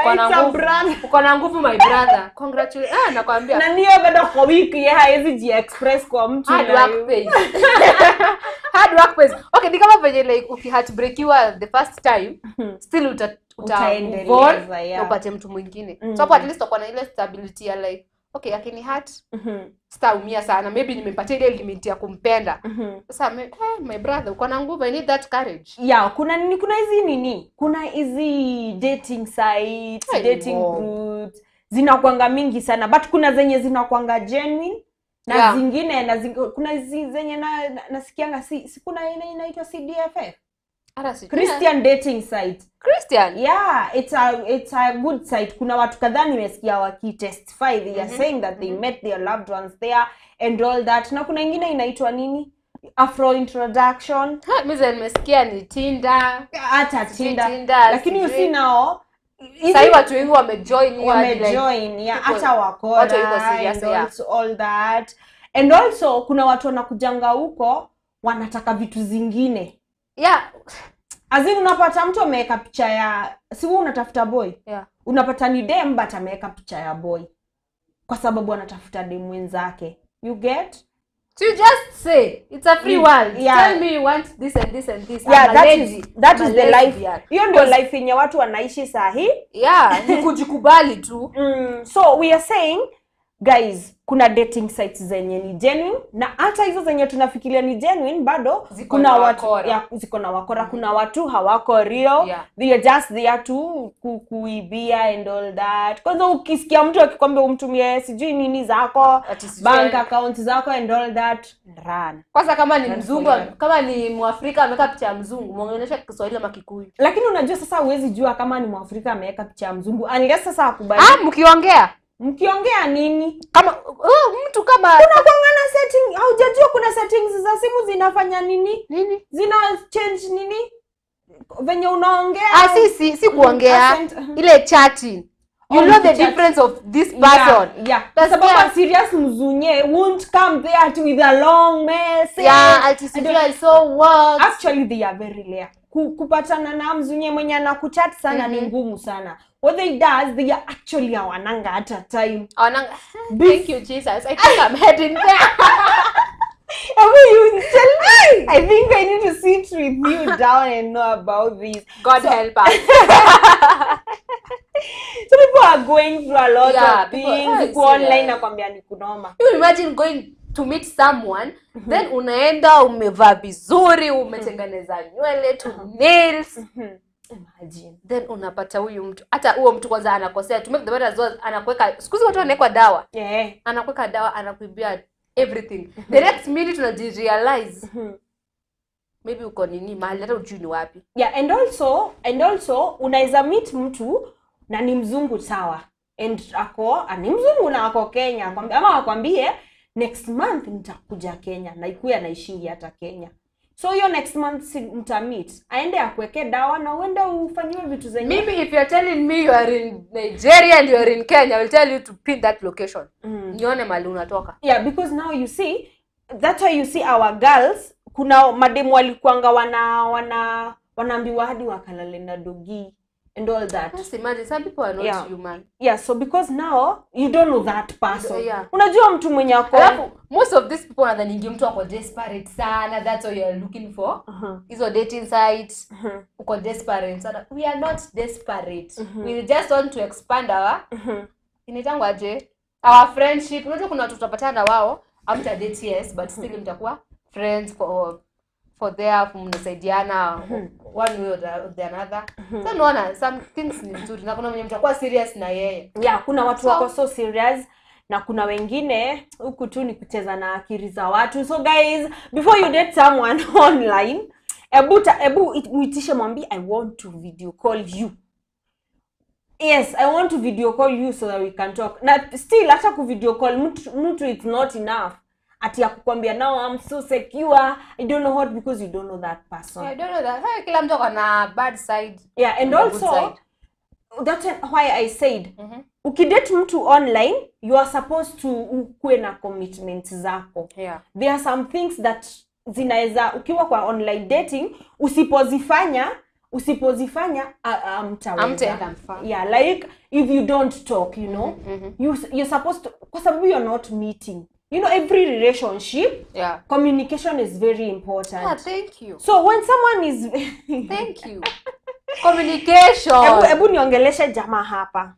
Uko na nguvu. Uko na nguvu my brother. Congratulations. Nakwambia. Na niyo bado kwa wiki yeye haezi ji express kwa mtu. Hard work pays. Hard work pays. Okay, ni kama venye like uki heartbreakiwa the first time, still utaendeleza, upate mtu mwingine. So hapo at least utakuwa na ile stability ya like, okay, akini heart sitaumia sana, maybe nimempatia ile limit ya kumpenda. Sasa my brother, uko na nguvu, I need that courage. Yeah, kuna nini, kuna hizi nini, kuna hizi dating sites, dating groups zinakuanga mingi sana, but kuna zenye zinakuanga genuine na zingine na kuna hizi zenye nasikianga si kuna inaitwa CDFF. Christian dating site. Christian? Yeah, it's a good site. Kuna watu kadhaa nimesikia wakitestify, they are saying that they met their loved ones there and all that. Na kuna ingine inaitwa nini? Afro introduction. Mimi nimesikia ni Tinder. Hata Tinder. Lakini you see now sasa watu wengi wamejoin, yeah, hata wakora. Watu yuko serious, and also all that. And also kuna watu wanakujanga huko wanataka vitu zingine. Yeah. Azin unapata mtu ameweka picha ya, si wewe unatafuta boy. Yeah. Unapata ni dem but ameweka picha ya boy. Kwa sababu anatafuta dem mwenzake. You get? So you just say it's a free world. Tell me you want this and this and this. Yeah, I'm a that lady. is that I'm is a the life. lesbian. Hiyo ndio life yenye watu wanaishi sahi. Yeah, ni kujikubali tu. So we are saying, guys, kuna dating sites zenye ni genuine, na hata hizo zenye tunafikiria ni genuine bado Ziko kuna na watu, wakora. yeah, ziko na wakora. Kuna watu hawako real. They are just there to kuibia and all that. Kwanza ukisikia mtu akikwambia umtumie sijui nini zako, Ati sijui bank account zako and all that, run. Kwanza kama ni Run mzungu, for your- kama ni Mwafrika ameweka picha ya mzungu, muongelesha Kiswahili ama Kikuyu. Lakini unajua sasa huwezi jua kama ni Mwafrika ameweka picha ya mzungu unless sasa akubali. Ah, mkiongea. Mkiongea nini? Kama mtu kama kuna kuanga na setting, haujajua kuna settings za simu zinafanya nini? Nini? Zina change nini? Venye unaongea. Ah, si kuongea. Accent. Ile chatting. You Oh, know the chat. difference of this person. Yeah. Kwa Utasikia- sababu serious mzunye won't come there with a long message. Yeah, ati sijui I saw what. Actually they are very rare. Kupatana na mzunye mwenye anakuchat sana ni ngumu sana. What they does, they are actually hawananga hata time. Hawananga. Thank you Jesus. I think I'm heading there. You tell me. I think I need to sit with you down and know about this. God help us. So people are going through a lot of things. Uko online nakwambia ni kunoma. You imagine going to meet someone, then unaenda umevaa vizuri, umetengeneza nywele to nails. Imagine. Then unapata huyu mtu, hata huo mtu kwanza anakosea. To make the matter worse, anakuweka, siku hizi watu wanawekwa dawa. Anakuweka dawa, anakuibia everything. The next minute unajirealize maybe uko nini mahali hata hujui ni wapi. Yeah, and also unaweza meet mtu na ni mzungu sawa, and ako ni mzungu na ako Kenya, ama akwambie next month nitakuja Kenya, na ikuwe anaishingi hata Kenya. So hiyo next month mta meet, aende akuweke dawa na uende ufanyiwe vitu zenye. Maybe if you're telling me you are in Nigeria and you are in Kenya, I will tell you to pin that location. Nione mahali unatoka. Yeah, because now you see, that's why you see our girls, kuna mademu walikuanga wanaambiwa hadi wakalale na dogi and all that. Just imagine, some people are not human. Yeah, so because now you don't know that person. Yeah. Unajua mtu mwenye ako. Alafu most of these people wanadhani mtu ako desperate sana, that's what you are looking for. Hizo dating sites, uko desperate sana. We are not desperate. We just want to expand our inaitangwaje? Our friendship. Unajua kuna watu tutapatana wao after date, yes, but still mtakuwa friends for there, mnasaidiana one way or the another. So unaona some things ni nzuri na kuna mwenye mtakuwa serious na yeye. Yeah, kuna watu wako so serious na kuna wengine huku tu ni kucheza na akili za watu. So guys, before you date someone online, ebu uitishe, mwambie I want to video call you. Yes, I want to video call you so that we can talk. Na still hata ku video call mtu it's not enough. Ati akukwambia now I'm so secure, I don't know what, because you don't know that person. I don't know that. Hey, kila mtu ana bad side. Yeah, and also that's why I said ukidate mtu online, you are supposed to ukuwe na commitment zako. Yeah. There are some things that zinaweza ukiwa kwa online dating usipozifanya mtaweza. Yeah, like if you don't talk, you know, you're supposed to, kwa sababu you're not meeting. You know, every relationship, communication is very important. Ah, thank you. So when someone is thank you. Communication. Ebu niongeleshe jamaa hapa.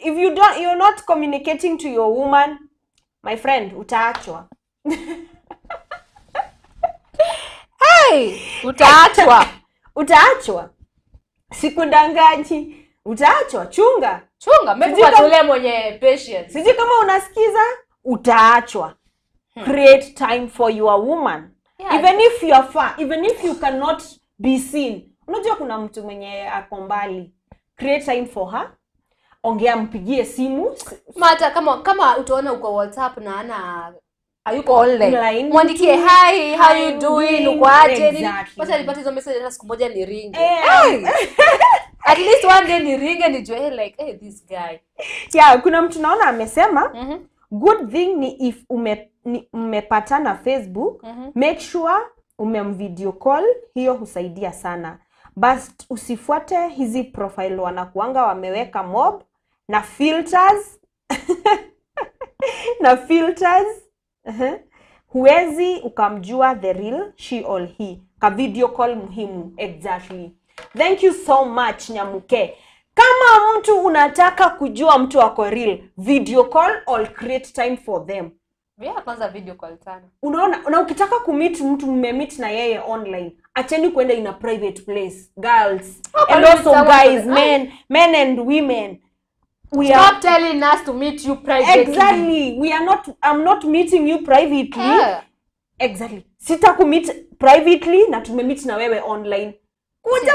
If you don't, you're not communicating to your woman, my friend, utaachwa. Hey, utaachwa. Utaachwa. Sikudanganyi. Utaachwa. Chunga. Chunga. Maybe kwa yule mwenye patience. Sijui kama unasikiza. Utaachwa. Create time for your woman. Yeah. Even if you are far, even if you cannot be seen. Unajua kuna mtu mwenye ako mbali. Create time for her. Ongea, mpigie simu. Mata kama utaona uko WhatsApp na ana hayuko online, mwandikie hi, how you doing, uko aje nini. Wacha nipate hizo message hata siku moja ni ringe. Hey. At least one day ni ringe nijue like hey, this guy. Yeah, kuna mtu naona amesema good thing ni if umepatana Facebook, make sure umemvideo call, hiyo husaidia sana. But usifuate hizi profile wanakuanga wameweka mob na filters na filters Huwezi ukamjua the real she or he. Ka video call muhimu. Exactly. Thank you so much, Nyamuke. Kama mtu unataka kujua mtu ako real, video call or create time for them. Yeah, kwanza video call sana. Unaona, na ukitaka kumeet mtu, mmemeet na yeye online, acheni kwenda in a private place. Girls and also guys, men and women. We Stop telling us to meet you privately. Exactly. We are not, I'm not meeting you privately. Yeah. Exactly. Sita kumeet privately na tumemeet na wewe online. Kuja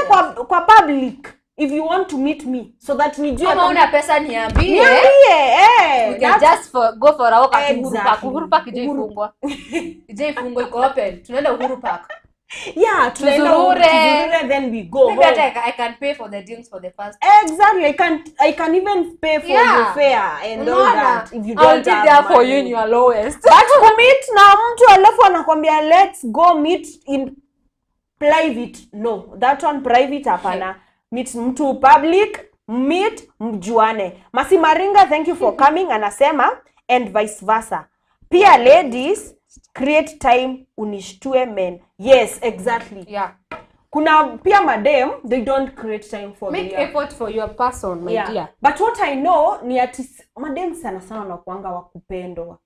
kwa public if you want to meet me so that nijue kama una pesa niambie. Niambie, We can just go for a walk at Uhuru Park. Exactly. Uhuru Park ijaifungwa. Ijaifungwa, iko open. Tunaenda Uhuru Park. Yeah, tunaenda Tuzurure. Tuzurure, then we go Maybe home. I can pay for the drinks for the first. Exactly. I can even pay for your fare and all that if you don't I'll be have there for money. you in your lowest. But kumeet na mtu alafu anakwambia let's go meet in private. No, that one private hapana. Meet mtu public, meet mjuane. Masi Maringa, thank you for coming, anasema and vice versa. Pia ladies, create time unishtue men. Yes, exactly. Yeah. Kuna pia madem, they don't create time for Make their effort for your person, my dear. But what I know ni ati madem sana sana wanakuanga wa kupendwa.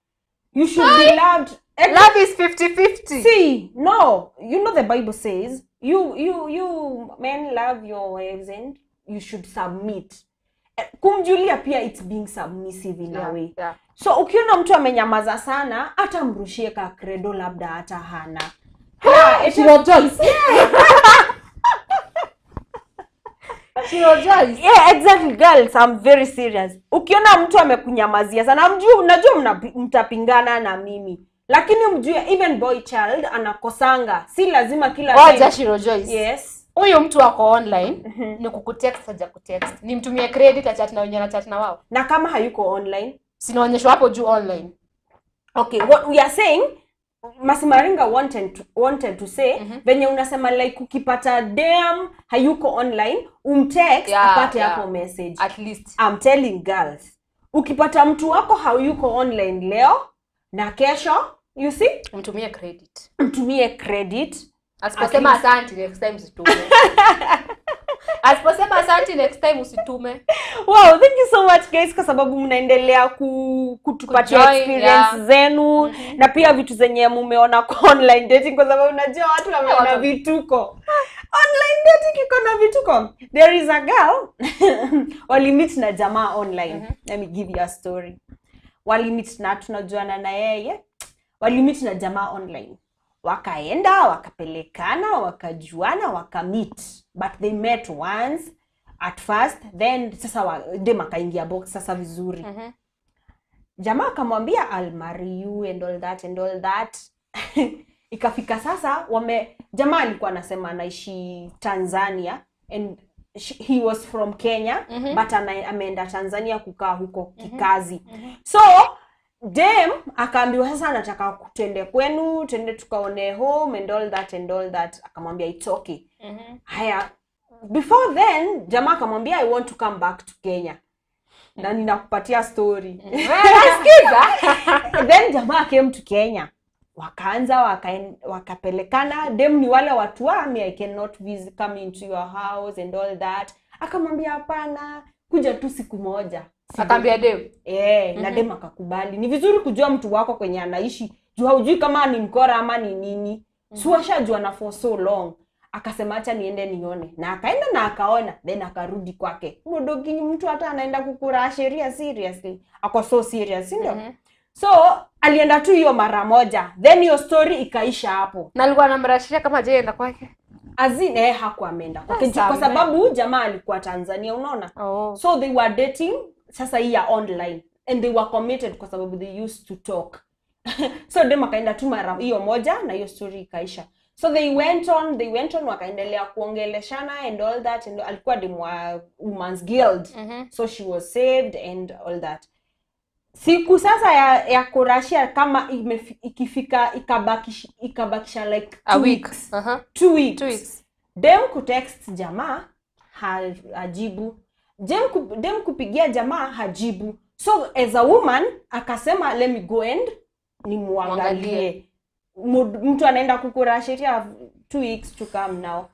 You should be loved. Love is 50-50. See, no, you know the Bible says you men love your wives and you should submit. Kumjulia pia it's being submissive in a way. Yeah. So ukiona mtu amenyamaza sana, hata mrushie ka credo labda hata hana. She rejoice. Yeah, exactly, girls, I'm very serious. Ukiona mtu amekunyamazia sana, mjue unajua mtapingana na mimi. Lakini mjue even boy child anakosanga. Si lazima kila Wacha she rejoice. Yes. Huyo mtu wako online ni kukutext haja kutext. Nimtumie credit achat na wenyewe na chat na wao. Na kama hayuko online, sinaonyeshwa hapo juu online. Okay, what we are saying, Masimaringa wanted to say, venye unasema like ukipata dem hayuko online, umtext apate hapo message. At least. I'm telling girls, ukipata mtu wako hayuko online leo na kesho, you see? Mtumie credit. Mtumie credit. Asiposema asante next time usitume. Asiposema asante next time usitume. Wow, thank you so much guys kwa sababu mnaendelea kutupatia experience zenu na pia vitu zenye mumeona kwa online dating, kwa sababu unajua watu wameona vituko. Online dating iko na vituko. There is a girl walimeet na jamaa online. Let me give you a story. Walimeet na tunajuana na yeye. Walimeet na jamaa online. Wakaenda, wakapelekana, wakajuana, wakameet. But they met once at first, then sasa dem akaingia box sasa vizuri. Jamaa akamwambia I'll marry you and all that and all that. Ikafika sasa jamaa alikuwa anasema anaishi Tanzania and he was from Kenya, but ameenda Tanzania kukaa huko kikazi. So dem akaambiwa sasa anataka twende kwenu, twende tukaone home and all that and all that. Akamwambia it's okay. Haya, before then jamaa akamwambia I want to come back to Kenya. Na ninakupatia story. Nasikiza. Then jamaa came to Kenya. Wakaanza wakapelekana. Dem ni wale watu wa me I cannot visit, come into your house and all that. Akamwambia hapana, kuja tu siku moja. Akaambia dem. Na dem akakubali. Ni vizuri kujua mtu wako kwenye anaishi. Juu haujui kama ni mkora ama ni nini. Si washajua na for so long. Akasema acha niende nione. Na akaenda na akaona, then akarudi kwake. Mdogi mtu hata anaenda kukura sheria seriously. Ako so serious, si ndio? So alienda tu hiyo mara moja. Then hiyo story ikaisha hapo. Na alikuwa anamrashia kama je enda kwake. Azin hakuwa ameenda kwake kwa sababu jamaa alikuwa Tanzania, unaona? So they were dating sasa hii ya online and they were committed kwa sababu they used to talk. So dem akaenda tu mara hiyo moja na hiyo story ikaisha. So they went on wakaendelea kuongeleshana and all that, and alikuwa dem wa Women's Guild. So she was saved and all that. Siku sasa ya kurashia kama ikifika ikabakisha like 2 weeks. 2 weeks. 2 weeks. Dem kutext jamaa hajibu. Dem kupigia jamaa hajibu. So as a woman akasema let me go and nimuangalie. Mtu anaenda kukurashiria 2 weeks to come now.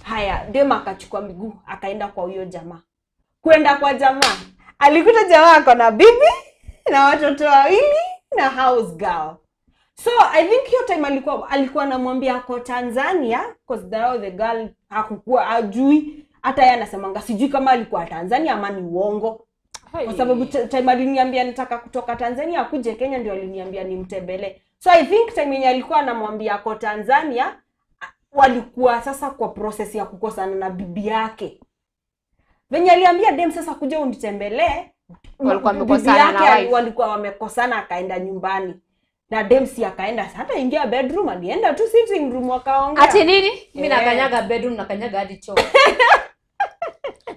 Haya, dem akachukua miguu akaenda kwa huyo jamaa. Kwenda kwa jamaa, alikuta jamaa ako na bibi na watoto wawili na house girl. So I think hiyo time alikuwa anamwambia ako Tanzania, cause the girl hakukuwa ajui, hata yeye anasemanga sijui kama alikuwa Tanzania ama ni uongo. Kwa sababu time aliniambia nataka kutoka Tanzania akuje Kenya ndio aliniambia nimtembelee. So I think time yenye alikuwa anamwambia ako Tanzania walikuwa sasa kwa process ya kukosana na bibi yake. Venye aliambia dem sasa kuja unitembelee, walikuwa wamekosana na wife. Walikuwa wamekosana, akaenda nyumbani. Na dem si akaenda hata ingia bedroom, alienda tu sitting room wakaongea. Ati nini? Mimi nakanyaga bedroom, nakanyaga hadi choo.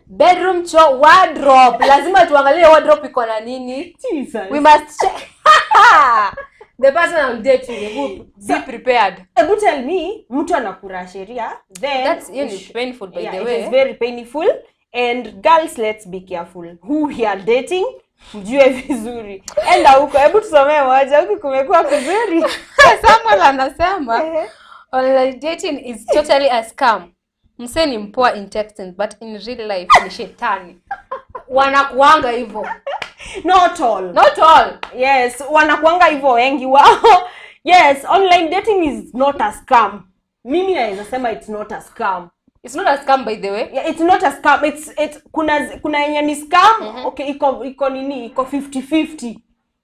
Bedroom, choo, wardrobe. Lazima tuangalie wardrobe iko na nini. Jesus. We must check. The person I'm dating, be prepared. Ebu tell me, mtu anakurashiria, then that's really painful, by the way. It is very painful. And girls, let's be careful who we are dating. Mjue vizuri. Enda huko, hebu tusomee moja huko kumekuwa kuzuri. Samuel anasema online dating is totally a scam. Msee ni mpoa in texting but in real life ni shetani. Wanakuanga hivyo. Not all. Not all. Yes, wanakuanga hivyo wengi wao. Yes, online dating is not a scam. Mimi naweza sema it's not a scam. It's not a scam, by the way. Yeah, it's not a scam. It's kuna yenye ni scam. Okay, iko nini? Iko 50-50.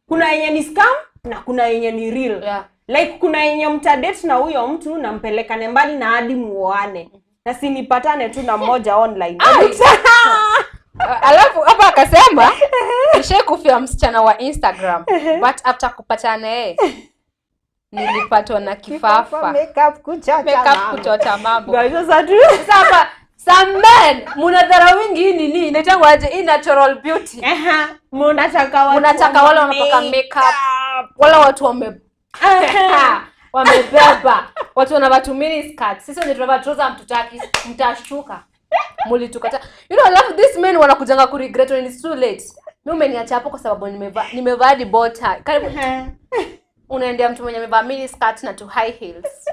Kuna yenye ni scam na kuna yenye ni real. Yeah. Like kuna yenye mtadate na huyo mtu na mpelekane mbali na hadi muoane. Na si nipatane tu na mmoja online. Alafu hapa akasema nishakufia msichana wa Instagram but after kupatana yeye nilipatwa na kifafa. Makeup kuchota mambo. Sasa tu sasa some men mnadharau wingi hii nini inaitwa aje hii natural beauty. Mnataka wale wanapaka makeup, wala watu wamebeba, watu wanavaa tu mini skirt. Sisi wenye tunavaa trouser mtutaki, mtashtuka. Mulitukata. You know, I love these men wanakujanga ku regret when it's too late. Mimi umeniacha hapo kwa sababu nimevaa hadi bota. Karibu unaendea mtu mwenye amevaa mini skirt na tu high heels.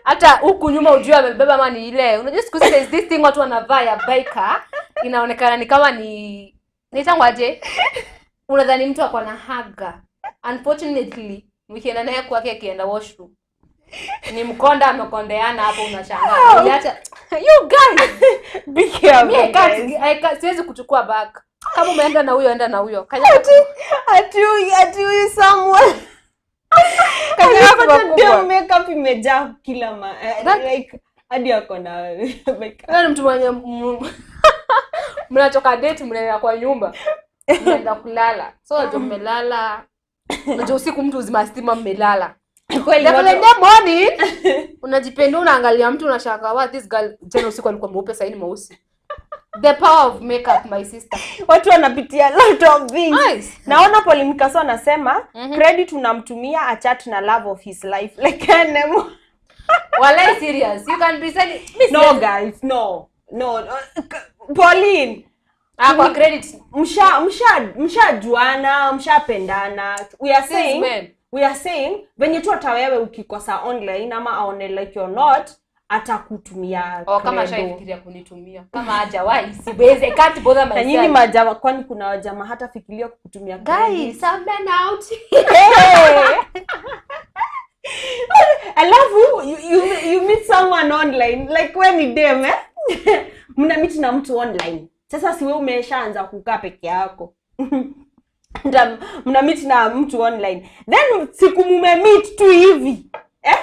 Hata huku nyuma ujue amebeba ama ni ile. Unajua siku hizi this thing watu wanavaa ya biker inaonekana ni kama ni nitangwaje? Unadhani mtu ako na haga. Unfortunately, mkienda naye kwake akienda washroom. Ni mkonda amekondeana hapo unashangaa. Uliacha you guys be careful. Me I can't, siwezi kuchukua back. Kama umeenda na huyo enda na huyo. Ati someone. Kanya makeup imejaa kila like hadi ako na makeup. Yaani mtu mwenye mnatoka date mnaenda kwa nyumba. Mnaenda kulala. So ndio mmelala. Unajua usiku mtu uzima stima mmelala. Kweli morning unajipenda unaangalia mtu unashangaa what this girl jana usiku alikuwa mweupe sasa ni mweusi. The power of makeup, my sister. Watu wanapitia lot of things. Nice. Naona Pauline Mkaso anasema credit unamtumia a chat na love of his life. Like nemo. Walai serious. You can be saying no guys, no. No. Pauline. Kwa credit. Mshajuana, mshapendana. We are saying venye tu hata wewe ukikosa online ama aone like you're not atakutumia. Oh, kama shaifikiria kunitumia. Kama hajawahi siwezi, I can't bother myself. Na nyinyi majama, kwani kuna wajama hata fikiria kukutumia? Guys, some men out. Hey. Alafu you meet someone online like when ni dem eh? Mna meet na mtu online. Sasa si wewe umeshaanza kukaa peke yako. Mna meet na mtu online. Then siku mume meet tu hivi. Eh?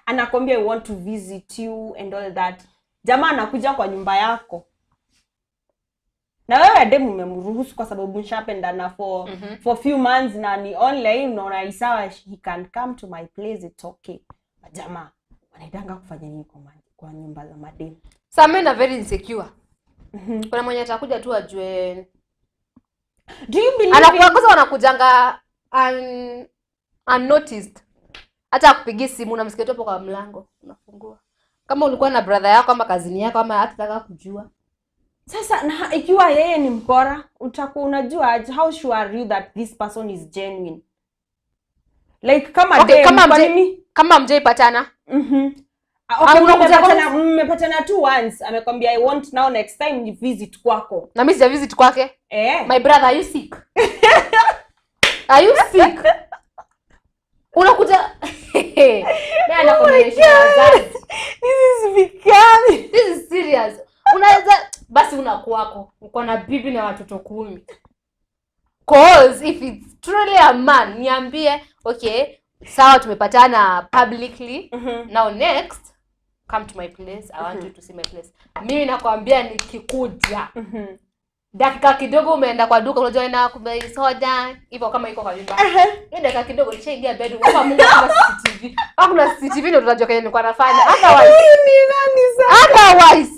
Anakwambia I want to visit you and all that. Jamaa anakuja kwa nyumba yako. Na wewe dem umemruhusu kwa sababu mshapendana for few months na ni online, unaona isawa he can come to my place, it's okay. Jamaa wanaendanga kufanya nini kwa nyumba za madem? Some men are very insecure. Kuna mwenye atakuja tu ajue. Do you believe anakuwa kwanza wanakujanga unnoticed. Hata akupigie simu unamsikia tu hapo kwa mlango unafungua. Kama ulikuwa na brother yako ama kazini yako ama hatataka kujua. Sasa na ikiwa yeye ni mkora, utakuwa unajua how sure are you that this person is genuine? Like kama okay, dem kama nini? Kama mjaipatana. Okay, mmepatana tu once, amekwambia I want now next time ni visit kwako. Na mimi sija visit kwake. My brother, are you sick? Are you sick? Unakuja Oh my God. This is becoming. This is serious. Unaweza basi una kwako, uko na bibi na watoto 10. Cause if it's truly a man, niambie, okay, sawa tumepatana publicly. Now next, come to my place. I want you to see my place. Mimi nakwambia nikikuja. Dakika kidogo umeenda kwa duka, unajua ina kubai soda, hivyo kama iko kwa nyumba. Hiyo dakika kidogo nishaingia bedroom. Kwa Mungu kuna CCTV. Hakuna CCTV ndio tunajua kenye nilikuwa nafanya. Otherwise. Ni nani sasa? Otherwise.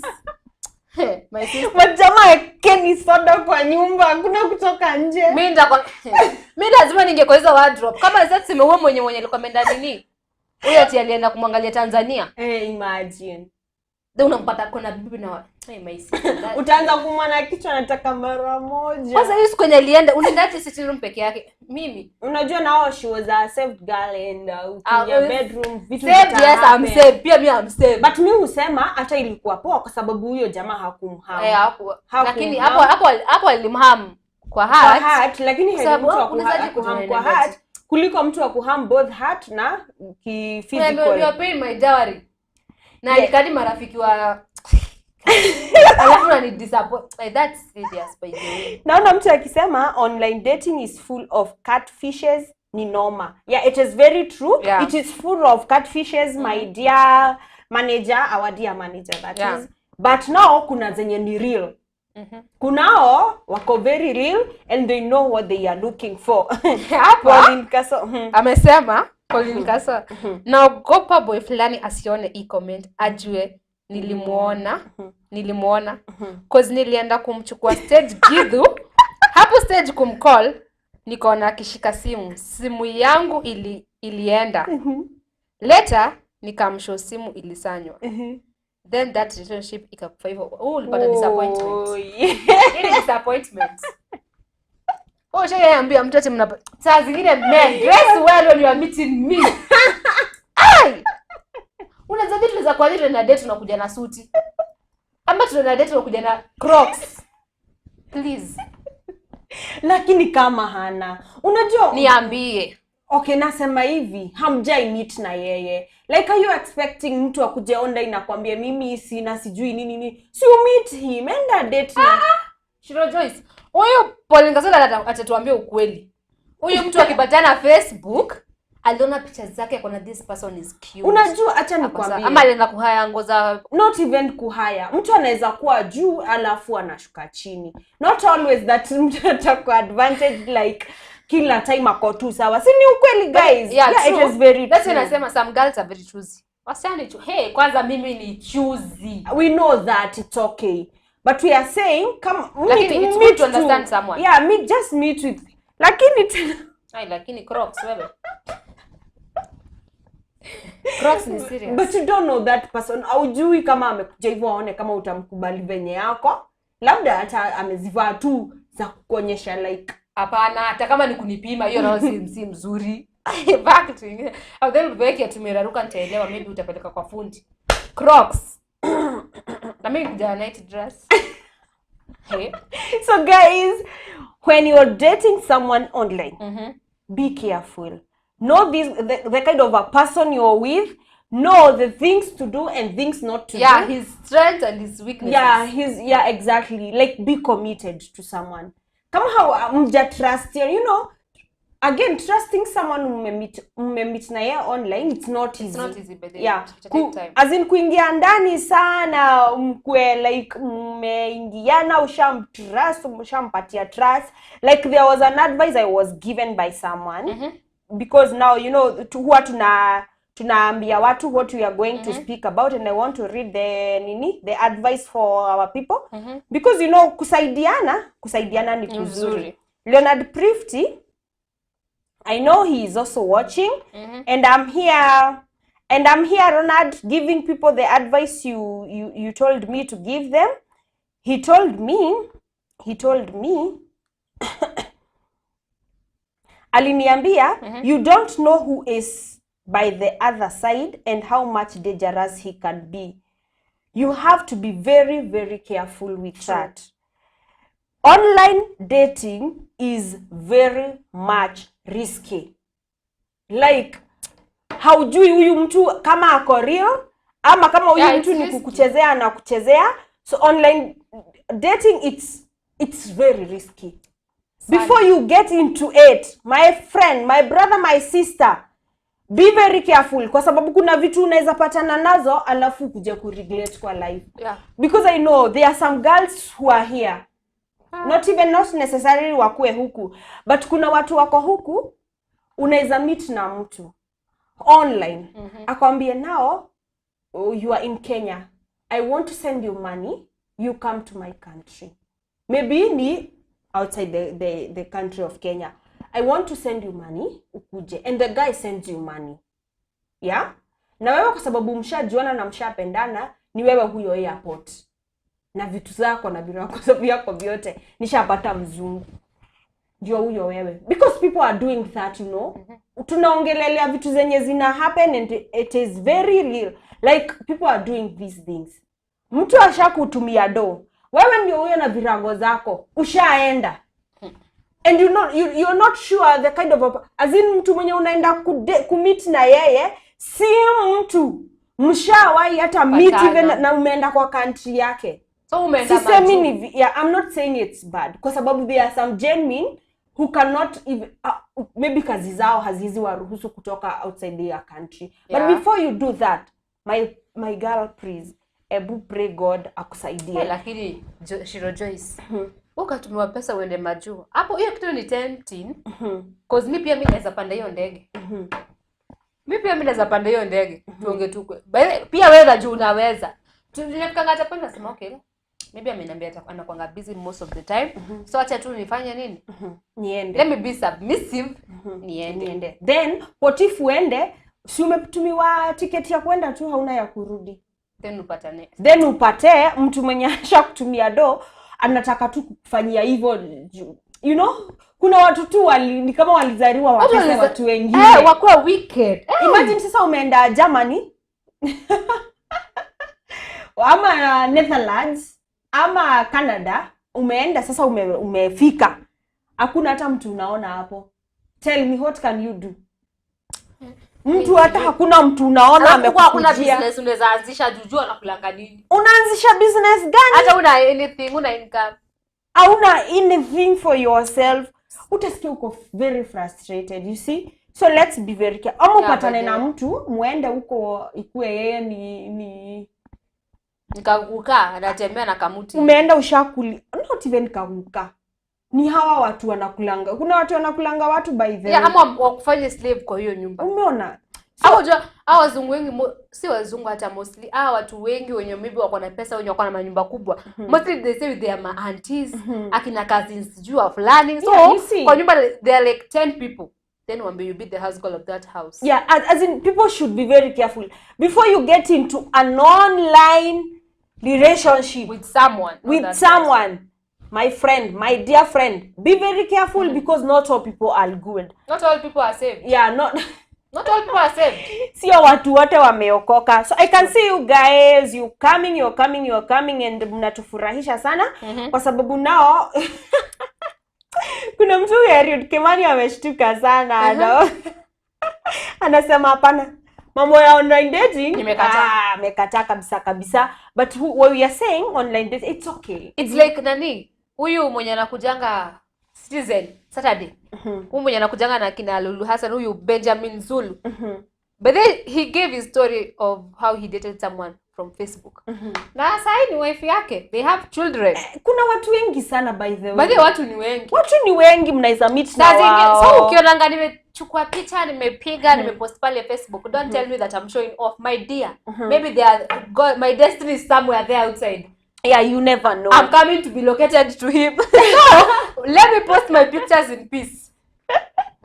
My sister. Majamaa keni soda kwa nyumba, hakuna kutoka nje. Mimi lazima ningekuwa hizo wardrobe. Kama sasa tuseme wewe mwenye alikuwa ameenda nini? Huyo ati alienda kumwangalia Tanzania. Imagine. Then unampata kuna bibi na my sister. Utaanza kumwana kichwa nataka mara moja. Kwanza hiyo siku yenye alienda, unaenda sitting room peke yake. Mimi unajua nao she was a saved girl and ukiingia bedroom vitu saved, yes, I'm saved. Pia mimi I'm saved. But mimi husema hata ilikuwa poa kwa sababu huyo jamaa hakumham. Lakini hapo alimham kwa heart. Kwa heart, lakini heri mtu akuham kwa heart kuliko mtu akuham both heart na ki physical. You are paying my dowry. Na nikadi marafiki wa alafu unani disappoint. Like, that's serious by the way. Naona mtu akisema online dating is full of catfishes ni noma. Yeah, it is very true. Yeah. It is full of catfishes, my dear manager, our dear manager that is. But now kuna zenye ni real. Kunao wako very real and they know what they are looking for. Hapa Pauline Kaso. Amesema Pauline Kaso, naogopa boy fulani asione e comment ajue nilimuona cause nilienda kumchukua stage Githu. Hapo stage kumcall nikaona akishika simu yangu ilienda. Later nikamshow simu ilisanywa. Then that relationship ikakufa hivyo. Ulipata disappointment. Ile disappointment. Shaya mtu ati mna saa zingine men dress well when you are meeting me. Ai! Unaweza date za kwa nini na date unakuja na suti? Ama tuna date unakuja na Crocs. Please. Lakini kama hana, unajua niambie. Okay, nasema hivi, hamjai meet na yeye. Like, are you expecting mtu akuje online na kwambie mimi sina sijui nini nini? So you meet him, enda date na. Shiro Joyce, huyo Pauline Kasola atatuambia ukweli. Huyo mtu akipatana Facebook, aliona picha zake akona this person is cute. Unajua acha nikwambie. Ama alienda kuhaya nguo za not even kuhaya. Mtu anaweza kuwa juu alafu anashuka chini. Not always that mtu atakuwa advantage like kila time ako tu sawa. Si ni ukweli guys? Yeah, it is very true. That's when nasema some girls are very choosy. Wasichana ni hey, kwanza mimi ni choosy. We know that it's okay. But we are saying come meet, it's good to understand someone. Yeah, meet just meet with. Lakini ai lakini Crocs wewe. Crocs ni serious. But you don't know that person. Haujui kama amekuja hivyo aone kama utamkubali venye yako. Labda hata amezivaa tu za kukuonyesha like hapana, hata kama ni kunipima hiyo nao si mzuri. Back to ingine. Au then ubeke tumeraruka nitaelewa maybe utapeleka kwa fundi. Crocs. Na mimi kuja night dress. Hey. So guys, when you're dating someone online, be careful. Know this the kind of a person you're with. Know the things to do and things not to do. Yeah, his strengths and his weaknesses. Yeah, exactly. Like, be committed to someone. Kama how mja trust, you know, again, trusting someone umemeet na yeye online, it's not easy. It's not easy, but yeah. It take time. As in kuingia ndani sana, mkwe like mmeingiana, ushamtrust, ushampatia trust. Like there was an advice I was given by someone because now you know huwa tunaambia watu what we are going to speak about, and I want to read the advice for our people because you know kusaidiana ni kuzuri. Leonard Prifty, I know he is also watching, and I'm here Ronald, giving people the advice you told me to give them. He told me aliniambia, you don't know who is by the other side and how much dangerous he can be. You have to be very, very careful with that. Online dating is very much risky. Like, haujui huyu mtu kama ako real ama kama huyu Yeah, mtu it's ni risky. Kukuchezea na kuchezea. So online dating, it's very risky. Before you get into it, my friend, my brother, my sister, be very careful, kwa sababu kuna vitu unaweza patana nazo alafu kuja kuregret kwa life. Because I know there are some girls who are here, not even, not necessarily wakue huku, but kuna watu wako huku, unaweza meet na mtu online, akwambie, "Now, oh, you are in Kenya, I want to send you money, you come to my country." Maybe ni outside the country of Kenya. "I want to send you money, ukuje." And the guy sends you money, yeah. Na wewe, kwa sababu mshajuana na mshapendana, ni wewe huyo airport na vitu zako na virago vyako vyote, "Nishapata mzungu," ndio huyo wewe. Because people are doing that. Tunaongelelea vitu zenye zina happen and it is very real. Like, people are doing these things. Mtu ashakutumia do, wewe ndio huyo na virago zako, ushaenda, and you're not sure the kind of as in mtu mwenye unaenda kumeet na yeye si mtu mshawahi hata meet Patana. even, na umeenda kwa country yake. So umeenda Sisemi majuu. ni yeah, I'm not saying it's bad, kwa sababu there are some genuine who cannot even, maybe kazi zao hazizi waruhusu kutoka outside their country, but before you do that, my girl, please, ebu pray God akusaidie. Eh, lakini Shiro Joyce, ukatumiwa pesa uende majuu, hapo hiyo kitu ni tempting, 'cause mi pia mi naweza panda hiyo ndege, mi pia mi naweza panda hiyo ndege, tuonge tu by the way, pia wewe najua unaweza. Tunafikanga hata point nasema, "Okay, maybe ameniambia anakuanga busy most of the time, so acha tu nifanye nini?" Niende. Let me be submissive, niende. Niende. Then what if uende, si umetumiwa tiketi ya kwenda tu, hauna ya kurudi? Then upatane. Then upate mtu mwenye asha kutumia do, anataka tu kufanyia hivyo. Kuna watu tu ni kama walizaliwa Watu watese watu wengine. Eh, wakuwa wicked, eh. Imagine sasa umeenda Germany ama Netherlands ama Canada, umeenda sasa, umefika, hakuna hata mtu unaona hapo. Tell me, what can you do? Mtu hata hakuna mtu unaona Alafu kwa hakuna amekukujia. Business unaweza anzisha, jujua anakulanga nini? Unaanzisha business gani? Hata una anything, una income. Hauna anything for yourself. Utasikia uko very frustrated, you see? So let's be very careful. Ama upatane but na mtu, muende huko, ikue yeye ni nikakukaa anatembea na kamuti. Umeenda ushakuli, not even kaguka, ni hawa watu wanakulanga, kuna watu wanakulanga watu, by the Yeah, way. ama wakufanye slave kwa hiyo nyumba. Umeona? So, unajua hao wazungu wengi si wazungu hata, mostly hawa watu wengi wenye maybe wako na pesa, wenye wako na manyumba kubwa, mostly they stay with their ma aunties, akina cousins sijui wa fulani, so Yeah, you see. kwa nyumba there are like 10 people, then wambie you be the house girl of that house. Yeah, as in people should be very careful before you get into an online relationship with someone, not with that. someone. My friend, my dear friend, be very careful, because not all people are good. Not all people are saved. Yeah, not Not all people are saved. Sio watu wote wameokoka. So I can see you guys, you coming, you're coming, you're coming, and mnatufurahisha sana, kwa sababu nao kuna mtu huyu Eliud Kimani ameshtuka sana. No? Anasema hapana, mambo ya online dating. Nimekataa. Ah, amekataa kabisa kabisa. But what we are saying, online dating, it's okay. It's like nani, huyu mwenye anakujanga Citizen Saturday, huyu mwenye anakujanga na kina Lulu Hassan, huyu Benjamin Zulu. But then he gave his story of how he dated someone from Facebook, na sahi ni wife yake, they have children. Kuna watu wengi sana, by the way. By the way, watu ni wengi. Watu ni wengi, mnaweza meet na Saa zingine wao. so ukionanga nimechukua picha, nimepiga, nimepost pale Facebook, don't tell me that I'm showing off, my dear. Maybe they are God, my destiny is somewhere there outside. Yeah, you never know. I'm coming to be located to him, so let me post my pictures in peace.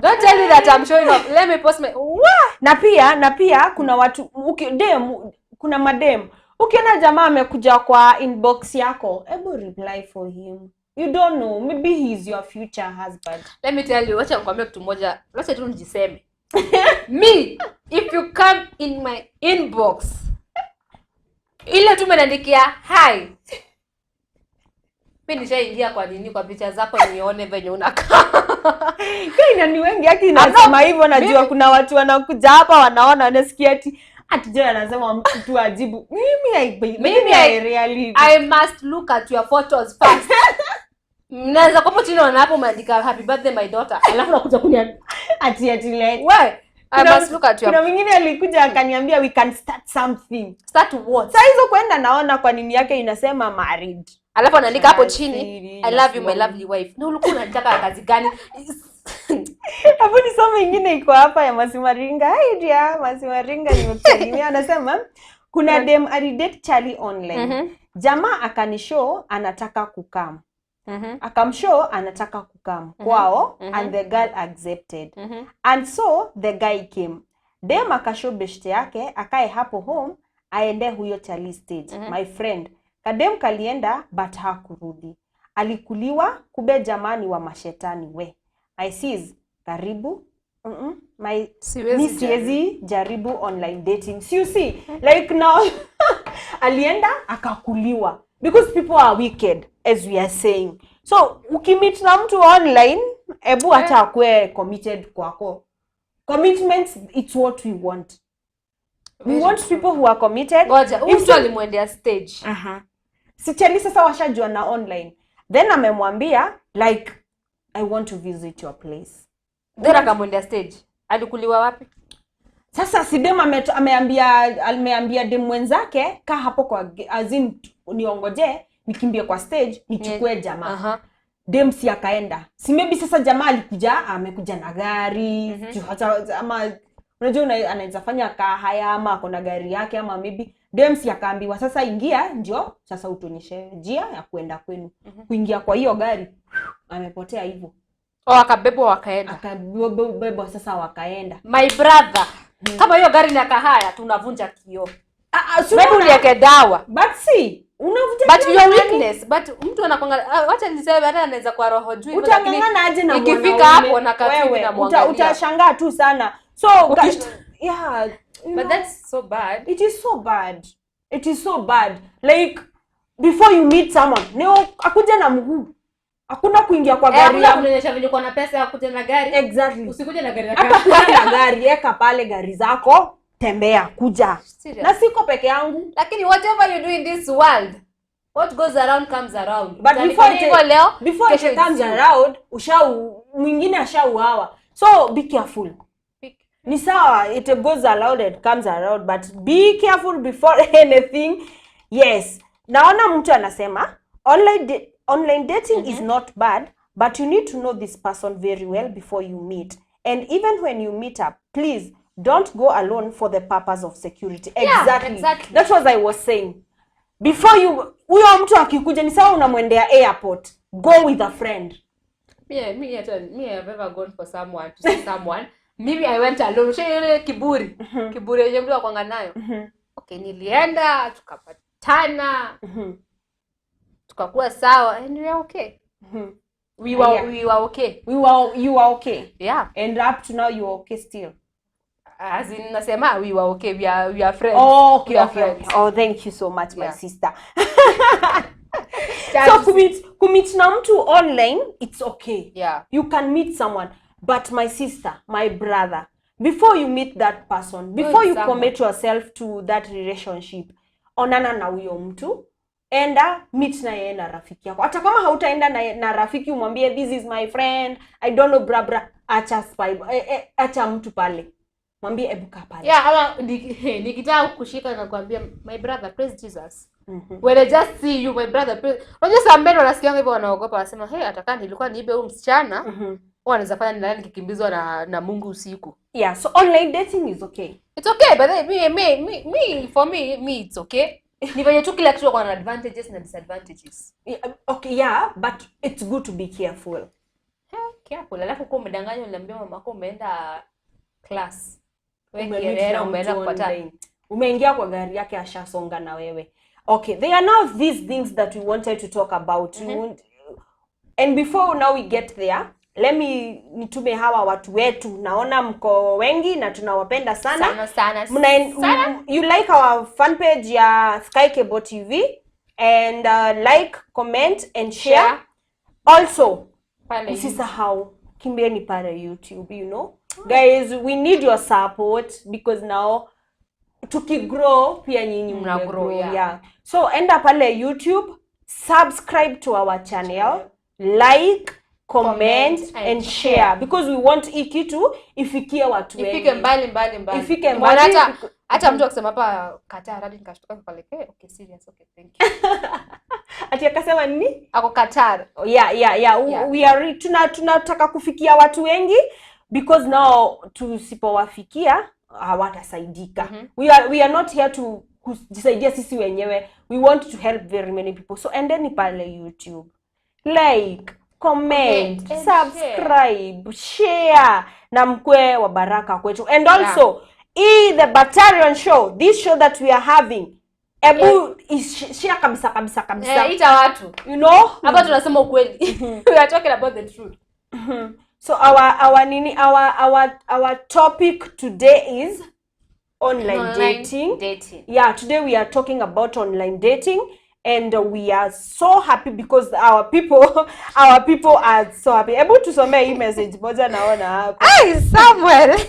Don't tell me that I'm showing off. Let me post my Wah! Na pia kuna watu dem, kuna madem, ukiona jamaa amekuja kwa inbox yako, ebu reply for him. You don't know, maybe he is your future husband. Let me tell you, wacha nikwambie kitu moja, wacha tu nijiseme. Me, If you come in my inbox, ile tu umeniandikia hi, mimi nishaingia kwa nini kwa picha zako nione venye unakaa. Kenya ni wengi haki inasema hivyo, najua kuna watu wanakuja hapa wanaona wanasikia ati Joy anasema mtu ajibu. Mimi I really I must look at your photos first. Mnaweza kwa chini unaona hapo umeandika happy birthday my daughter. Alafu nakuja kuniambia ati like wewe I must look at your. Kuna mwingine alikuja akaniambia we can start something. Start what? Sasa hizo kwenda naona kwa nini yake inasema married. Alafu anaandika hapo chini I love you my lovely wife. Na ulikuwa unataka kazi gani? Hapo ni somo ingine iko hapa ya Masimaringa. Hi dear, Masimaringa nimekusalimia. Anasema kuna dem alidate Charlie online. Jamaa akanishow anataka kukam. Akamshow anataka kukam kwao and the girl accepted. And so the guy came. Dem akashow beshte yake akae hapo home aende huyo Charlie stage. My friend kadem kalienda but hakurudi. Alikuliwa kube jamani wa mashetani we. I sees karibu my siwezi jaribu online dating. So you see like now alienda akakuliwa because people are wicked as we are saying. So ukimit na mtu online ebu hata akue committed kwako. Commitments, it's what we want. We want people who are committed. Ngoja, huyu mtu alimwendea stage. Si Charlie sasa washajua na online. Then amemwambia like I want to visit your place. Then akamwendea stage. Alikuliwa wapi? Sasa si dem ameambia dem mwenzake kaa hapo kwa as in niongoje nikimbie kwa stage nichukue jamaa. Dem si akaenda. Si maybe sasa jamaa alikuja amekuja na gari, hata ama unajua anaweza fanya kaa haya ama ako na gari yake ama maybe dem si akaambiwa sasa ingia ndio sasa utuonyeshe njia ya kuenda kwenu. Kuingia kwa hiyo gari amepotea hivyo. Oh, akabebwa wakaenda. Akabebwa sasa wakaenda. My brother, kama hiyo gari ni ya kahaya tunavunja kioo. Maybe uliweke dawa. But see, unavunja but your weakness, but mtu anakuangalia, wacha niseme hata anaweza kwa roho juu hivyo, lakini utang'ang'ana aje na ikifika hapo na katibu na muangalia. Utashangaa tu sana. So yeah, but that's so bad. It is so bad. It is so bad. Like before you meet someone, neo akuja na mguu. Hakuna kuingia kwa gari. Hakuna kuonyesha vile uko na pesa ya kuja na gari. Exactly. Usikuje na gari yako. Hata kuja na gari, eka pale gari zako, tembea kuja. Serious. Na siko peke yangu. Lakini whatever you do in this world, what goes around comes around. But before it comes around, mwingine ashauawa. So be careful. Ni sawa, it goes around and comes around, but be careful before anything. Yes. Naona mtu anasema online dating is not bad, but you need to know this person very well before you meet. And even when you meet up, please don't go alone for the purpose of security. Yeah, exactly. Exactly. That's what I was saying. Before you, huyo mtu akikuja ni sawa unamwendea airport. Go with a friend. Me I've ever gone for someone to see someone. Maybe I went alone. Shile kiburi. Kiburi yenye mtu akwanga nayo. Okay, nilienda tukapatana. Tukakuwa sawa and we are okay. We were okay. You were okay. Yeah. And up to now you are okay still. As in nasema we were okay. We are friends. Oh, okay, we are okay, friends. Okay. Oh, thank you so much, my sister. So commit na mtu online, it's okay. Yeah. You can meet someone. But my sister, my brother, before you meet that person, before you commit yourself to that relationship, onana na huyo mtu, enda meet na yeye na rafiki yako. Hata kama hautaenda na rafiki umwambie this is my friend, I don't know bra bra, acha spy, acha mtu pale. Mwambie ebu kaa pale. Yeah, ama nikitaka kukushika na kuambia my brother praise Jesus. When I just see you my brother praise. Unajua some men wanasikia hivyo wanaogopa wanasema hey, atakaa nilikuwa niibe huyu msichana. Wanaweza fanya nilale nikikimbizwa na Mungu usiku. Yeah, so online dating is okay. It's okay, but then me for me it's okay. Ni venye tu kila kitu kuna advantages na disadvantages. Yeah, okay, yeah, but it's good to be careful. Careful. Alafu kwa umedanganywa uliambia mama yako umeenda class. Wewe kielera umeenda kupata. Umeingia kwa gari yake ashasonga na wewe. Okay, there are now these things that we wanted to talk about. And before now we get there, Let me nitume hawa watu wetu. Naona mko wengi na tunawapenda sana. Sana sana. Sana. You like our fan page ya Sky Cable TV and like, comment and share. Also, usisahau kimbieni pale YouTube, you know. Guys, we need your support because now tukigrow pia nyinyi mna grow. Yeah. So enda pale YouTube, subscribe to our channel, like, comment and share because we want hii kitu ifikie watu wengi. Ifike mbali mbali mbali. Ifike mbali. Hata mtu akisema hapa Qatar hadi nikashtuka pale. Okay, serious. Okay, thank you. Ati akasema nini? Ako Qatar. Yeah. We are tunataka kufikia watu wengi because now tusipowafikia hawatasaidika. We are not here to kujisaidia sisi wenyewe. We want to help very many people. So endeni pale YouTube. Like, comment, subscribe, share na mkwe wa baraka kwetu. And also, the Batarian show, this show that we are having, ebu share kabisa kabisa kabisa. Ita watu. You know? Hapa tunasema ukweli. We are talking about the truth. So our topic today is online dating. Yeah, today we are talking about online dating. And we are so happy because our people are so happy. Hebu tusomee hii message moja naona hapa. Ai Samuel.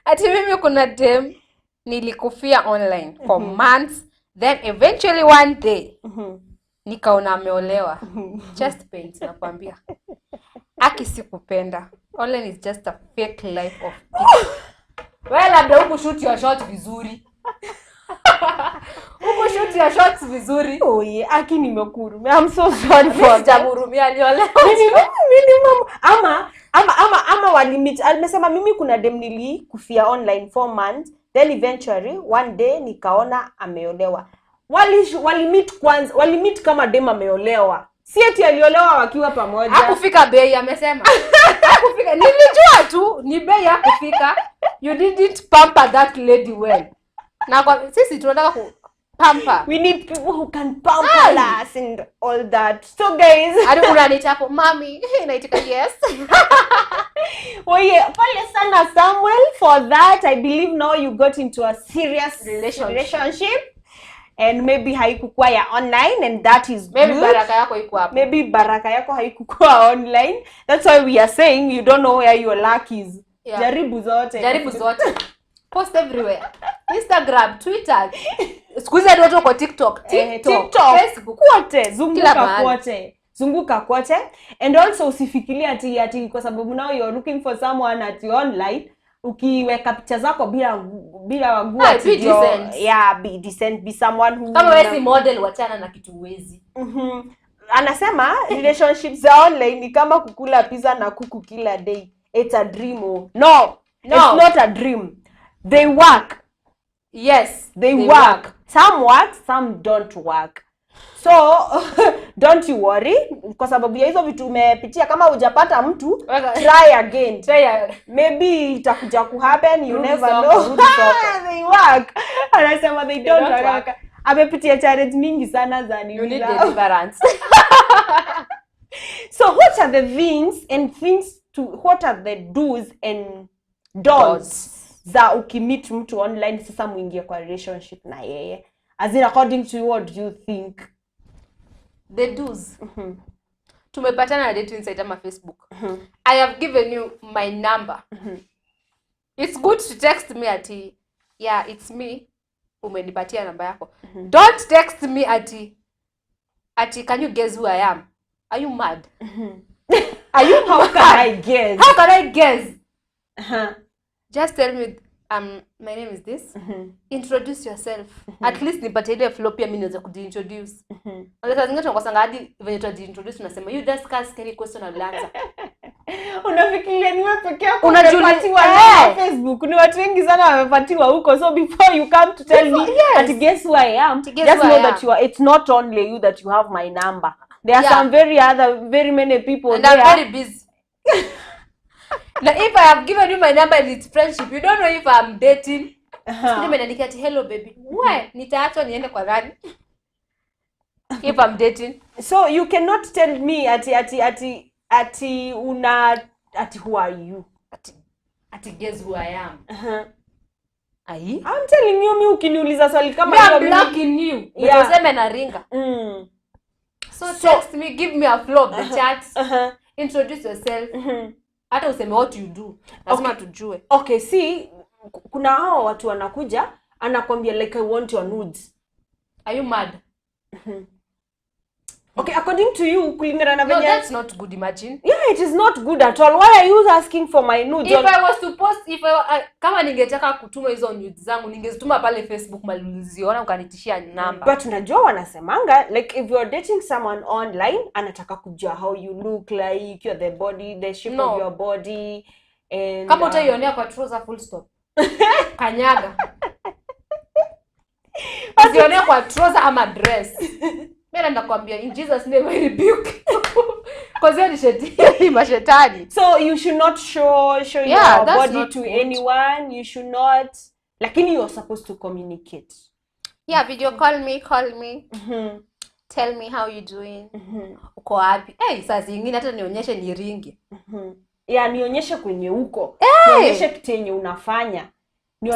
Ati mimi kuna dem nilikufia online for months, then eventually one day nikaona ameolewa. Chest pains nakwambia. Aki sikupenda. Online is just a fake life of people. Well, labda huku shoot your shot vizuri. Huko shoot your shots vizuri. Oh yeah, aki nimekuhurumia. I'm so sorry for sijakuhurumia aliolewa. Minimum ama walimit. Amesema mimi kuna dem nilikufia online 4 months, then eventually one day nikaona ameolewa. Walimit kwanza, walimit kama dem ameolewa. Si eti aliolewa wakiwa pamoja. Hakufika bei amesema. Hakufika. Nilijua tu ni bei hakufika. You didn't pamper that lady well. Na kwa sisi tunataka ku pamper. We need people who can pamper us and all that. So guys, hadi unaniita hapo mami, naitika yes. Well, yeah, pole sana Samuel for that. I believe now you got into a serious relationship. And maybe haikukuwa ya online and that is maybe good. Baraka yako iko hapo. Maybe baraka yako haikukuwa online. That's why we are saying you don't know where your luck is. Yeah. Jaribu zote. Jaribu zote. Post everywhere. Instagram, Twitter. Siku hizi watu kwa TikTok, TikTok, Facebook, kote, zunguka kote. Zunguka kote. And also usifikirie ati kwa sababu now you are looking for someone at online, ukiweka picha zako bila nguo, be decent. Yeah, be decent, be someone who kama wewe si model wachana na kitu uwezi. Anasema relationships za online ni kama kukula pizza na kuku kila day. It's a dream. Oh. No, it's not a dream. They work. Yes, they work. Some work, some don't work. So don't you worry kwa sababu ya hizo vitu umepitia. Kama hujapata mtu, try again. Maybe itakuja ku happen, you never know. They work. Anasema they don't work. Amepitia challenge mingi sana za nini. You need deliverance. So what are the things and things to what are the do's and don'ts za ukimit mtu online sasa muingie kwa relationship na yeye? As in according to you, what do you think? The do's. Tumepatana na dating site ama Facebook. I have given you my number. It's good to text me ati yeah, it's me. Umenipatia namba yako. Don't text me ati can you guess who I am? Are you mad? Are you How mad? Can I guess? How can I guess? Just tell me my name is this. Introduce yourself. At least nipatie ile flow pia mimi niweze kujiintroduce. Unaweza zingine tunakosanga hadi venye tunajiintroduce tunasema you just ask any question I'll answer. Unafikiria ni wewe peke yako unapatiwa na Facebook? Ni watu wengi sana wamepatiwa huko. So before you come to tell me that guess who I am, just know that you are, it's not only you that you have my number. There are some very many people and there. I'm very busy. Now if I have given you my number and it's friendship, you don't know if I'm dating. Nimeandika ati hello baby. Why? Nitaachwa niende kwa nani? If I'm dating. So you cannot tell me ati Ati una ati who are you? Ati guess who I am. Ai? I'm telling you, mi ukiniuliza swali kama hiyo, I'm blocking you. Yeah. Useme na ringa. So text me, give me a flow of the chat. Introduce yourself. Hata useme what you do. Lazima tujue. Okay, see, kuna hao watu wanakuja anakwambia like I want your nudes. Are you mad? Okay, according to you, kulingana na No, venye. that's not good, imagine. Yeah, it is not good at all. Why are you asking for my nudes? If I was to post, if I, kama ningetaka kutuma hizo nudes zangu, ningezituma pale Facebook maliziona ukanitishia namba. But unajua wanasemanga like if you're dating someone online, anataka kujua how you look like, your the body, the shape No. of your body and Kama utaionea kwa trouser full stop. Kanyaga. Usionee kwa trouser ama dress. Mimi nakwambia in Jesus name I rebuke. Cause hiyo ni shetani, mashetani. So you should not show Yeah, your that's body not to good. anyone. You should not. Lakini you're supposed to communicate. Yeah, video call me, call me. Tell me how you doing. Uko wapi? Eh, saa zingine hata nionyeshe ni ringi. Yeah, nionyeshe kwenye uko. Hey! Nionyeshe kitu yenye unafanya.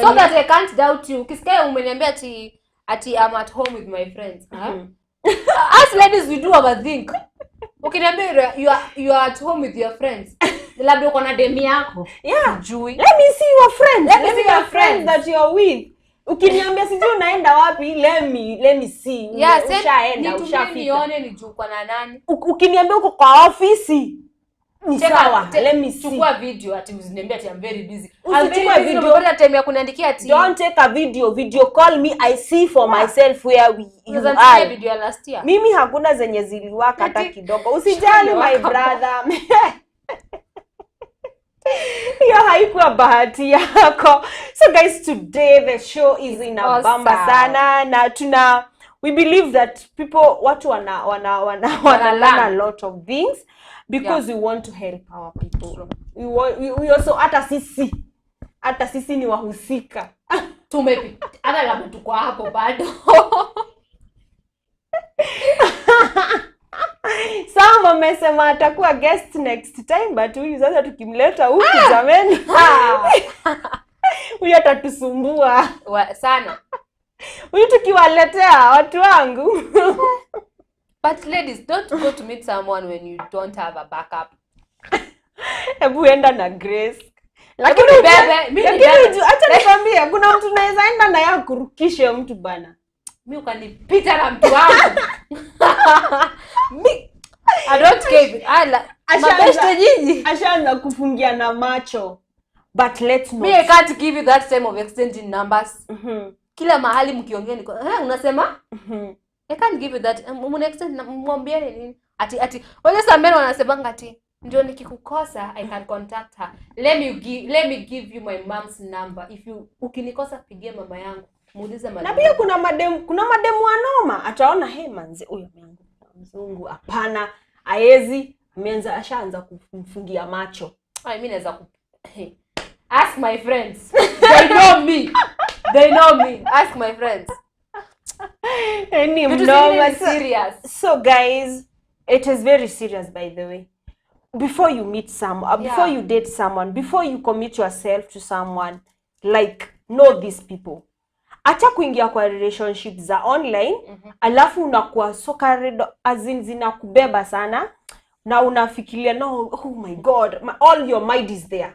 So that I can't doubt you. Ukisikia umeniambia ati I'm at home with my friends. Huh? Us ladies we do overthink. Ukiniambia you are at home with your friends. Labda uko na demi yako. Yeah. Sijui. Let me see your friends. Let me see your friends that you are with. Ukiniambia sijui unaenda wapi, let me see. Yeah, ushaenda, nitumie ushafika. nione ni juu kwa na nani. Ukiniambia uko kwa ofisi, ni sawa. Let me see. Chukua video ati usiniambie ati I'm very busy. Usichukue video. Unapata time ya kuniandikia ati don't take a video. Video call me, I see for myself where you are. Video last year. Mimi hakuna zenye ziliwaka hata kidogo. Usijali my brother. Hiyo haikuwa bahati yako. So guys, today the show is in a bamba sana na tuna we believe that people watu wana learn a lot of things because we want to help our people. We also hata sisi ni wahusika. Tumepita hata labda tuko hapo bado. Sam amesema atakuwa guest next time, but huyu sasa tukimleta huku jameni. Huyu atatusumbua sana. Huyu tukiwaletea watu wangu. But ladies, don't go to meet someone when you don't have a backup. Hebu enda na Grace. Lakini acha nikwambie kuna mtu anaweza enda na yeye kurukishe mtu bana. Mimi ukanipita na mtu wangu. Mi I don't care. Mabeshte nyinyi. Ashaanza kufungia na macho. But let's not. Me I can't give you that time of exchanging numbers. Kila mahali mkiongea niko, unasema? I can't give you that. Muna extend mwambie nini? Ati wale sameni wanasemanga ati ndio nikikukosa I can contact her. Let me give you my mom's number. If you ukinikosa pigie mama yangu. Muulize mama. Na pia kuna mademu wanoma ataona hey manzi huyo ameanguka mzungu hapana aezi ameanza ashaanza kumfungia macho. I mean naweza ask my friends. They know me. They know me. Ask my friends. Any mnoma serious. So guys, it is very serious by the way. Before you meet someone, before you date someone, before you commit yourself to someone, like know these people. Acha kuingia kwa relationship za online, alafu unakuwa so carried as in zinakubeba sana na unafikiria no, oh my god, all your mind is there.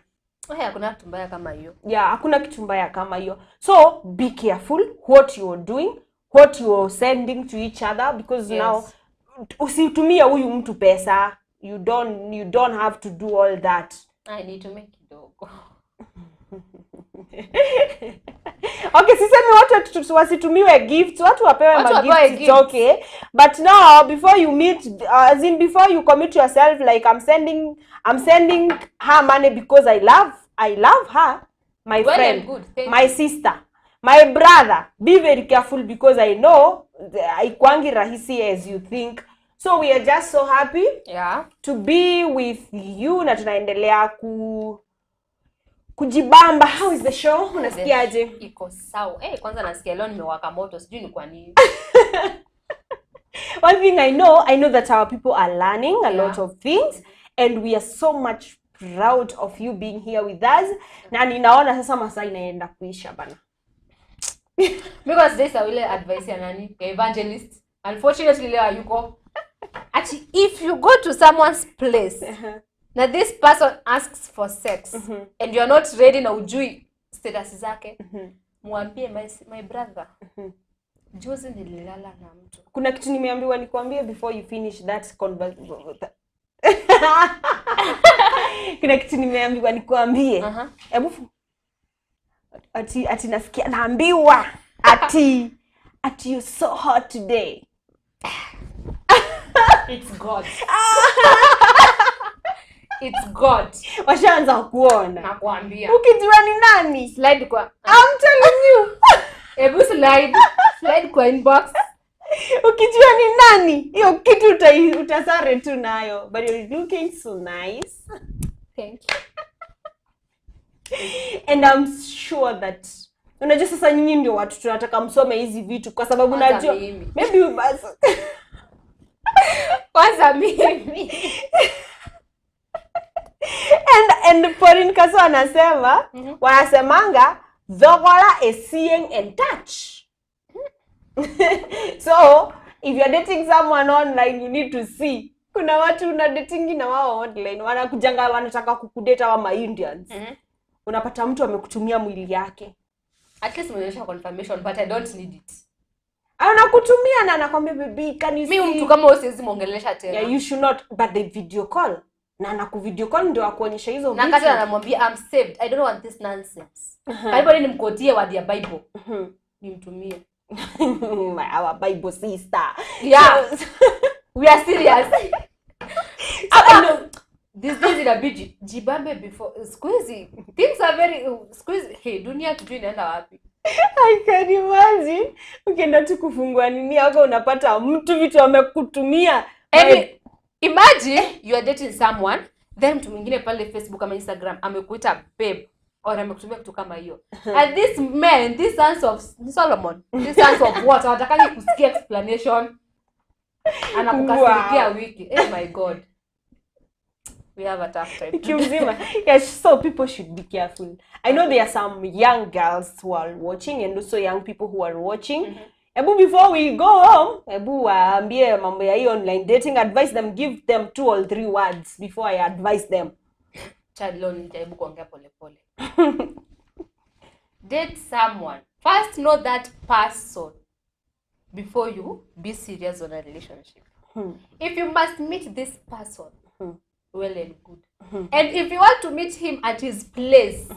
Hakuna kitu mbaya kama hiyo. Yeah, hakuna kitu mbaya kama hiyo. So be careful what you're doing, what you're sending to each other because now usitumie huyu mtu pesa. You don't have to do all that. I need to make kidogo. Okay, sisemi watu wasitumiwe gifts, watu wapewe ma gifts, it's okay. But now before you meet, as in before you commit yourself, like I'm sending her money because I love her, my friend, my sister, my brother. Be very careful because I know haikuangi rahisi as you think. So we are just so happy to be with you na tunaendelea kujibamba. How is the show? Unasikiaje? Iko sawa. Kwanza nasikia leo nimewaka moto, sijui ni kwa nini. One thing I know that our people are learning a lot of things And we are so much proud of you being here with us. Na ninaona sasa masaa inaenda kuisha bana. Because this ile advice ya nani? Ya evangelist. Unfortunately leo hayuko. Ati if you go to someone's place, na this person asks for sex and you are not ready na ujui status zake, mwambie my brother, juzi nililala na mtu. Kuna kitu nimeambiwa nikwambie before you finish that conversation. Kuna kitu nimeambiwa nikwambie. Hebu ati nasikia naambiwa ati you're so hot today. It's God. It's God. Washaanza kuona. Nakwambia. Ukijua ni nani? Slide kwa. I'm telling you. Hebu slide kwa inbox. Ukijua ni nani? Hiyo kitu utasare tu nayo. But you're looking so nice. Thank you. And I'm sure that unajua sasa nyinyi ndio watu tunataka msome hizi vitu kwa sababu najua maybe basi kwanza mimi. And Pauline Kaso anasema wanasemanga dhogola is seeing and touch. So if you're dating someone online you need to see. Kuna watu una dating na wao online wanakujanga wanataka kukudate wa Indians. Unapata mtu amekutumia mwili yake. At least umeonyesha confirmation but I don't need it. Anakutumia na anakwambia baby can you see? Mimi mtu kama wewe siwezi muongelesha tena. Yeah, you should not, but the video call. Na anakuvideo call ndio akuonyesha hizo vitu. Na kati anamwambia I'm saved. I don't want this nonsense. Karibu ni nimkotie word ya Bible. Nimtumie. Our Bible sister. Yeah. So, we are serious. So, these days inabidi jibambe before squeezy. Things are very squeezy. Hey, dunia tujui inaenda wapi. I can imagine. Ukienda tu kufungua nini yako unapata mtu vitu amekutumia. Imagine you are dating someone, then mtu mwingine pale Facebook ama Instagram amekuita babe or amekutumia kitu kama hiyo. And this man, this sons of Solomon, this sons of what? Hawataki kusikia explanation. Anakukasirikia wiki. Oh my God. We have a tough time. Kimzima. Yes, so people should be careful. I know there are some young girls who are watching and also young people who are watching. Ebu before we go home, ebu waambie mambo ya hii online dating, advise them, give them 2 or 3 words before I advise them. Child, leo nijaribu kuongea pole pole. Date someone. First know that person before you be serious on a relationship. If you must meet this person, well and good. And if you want to meet him at his place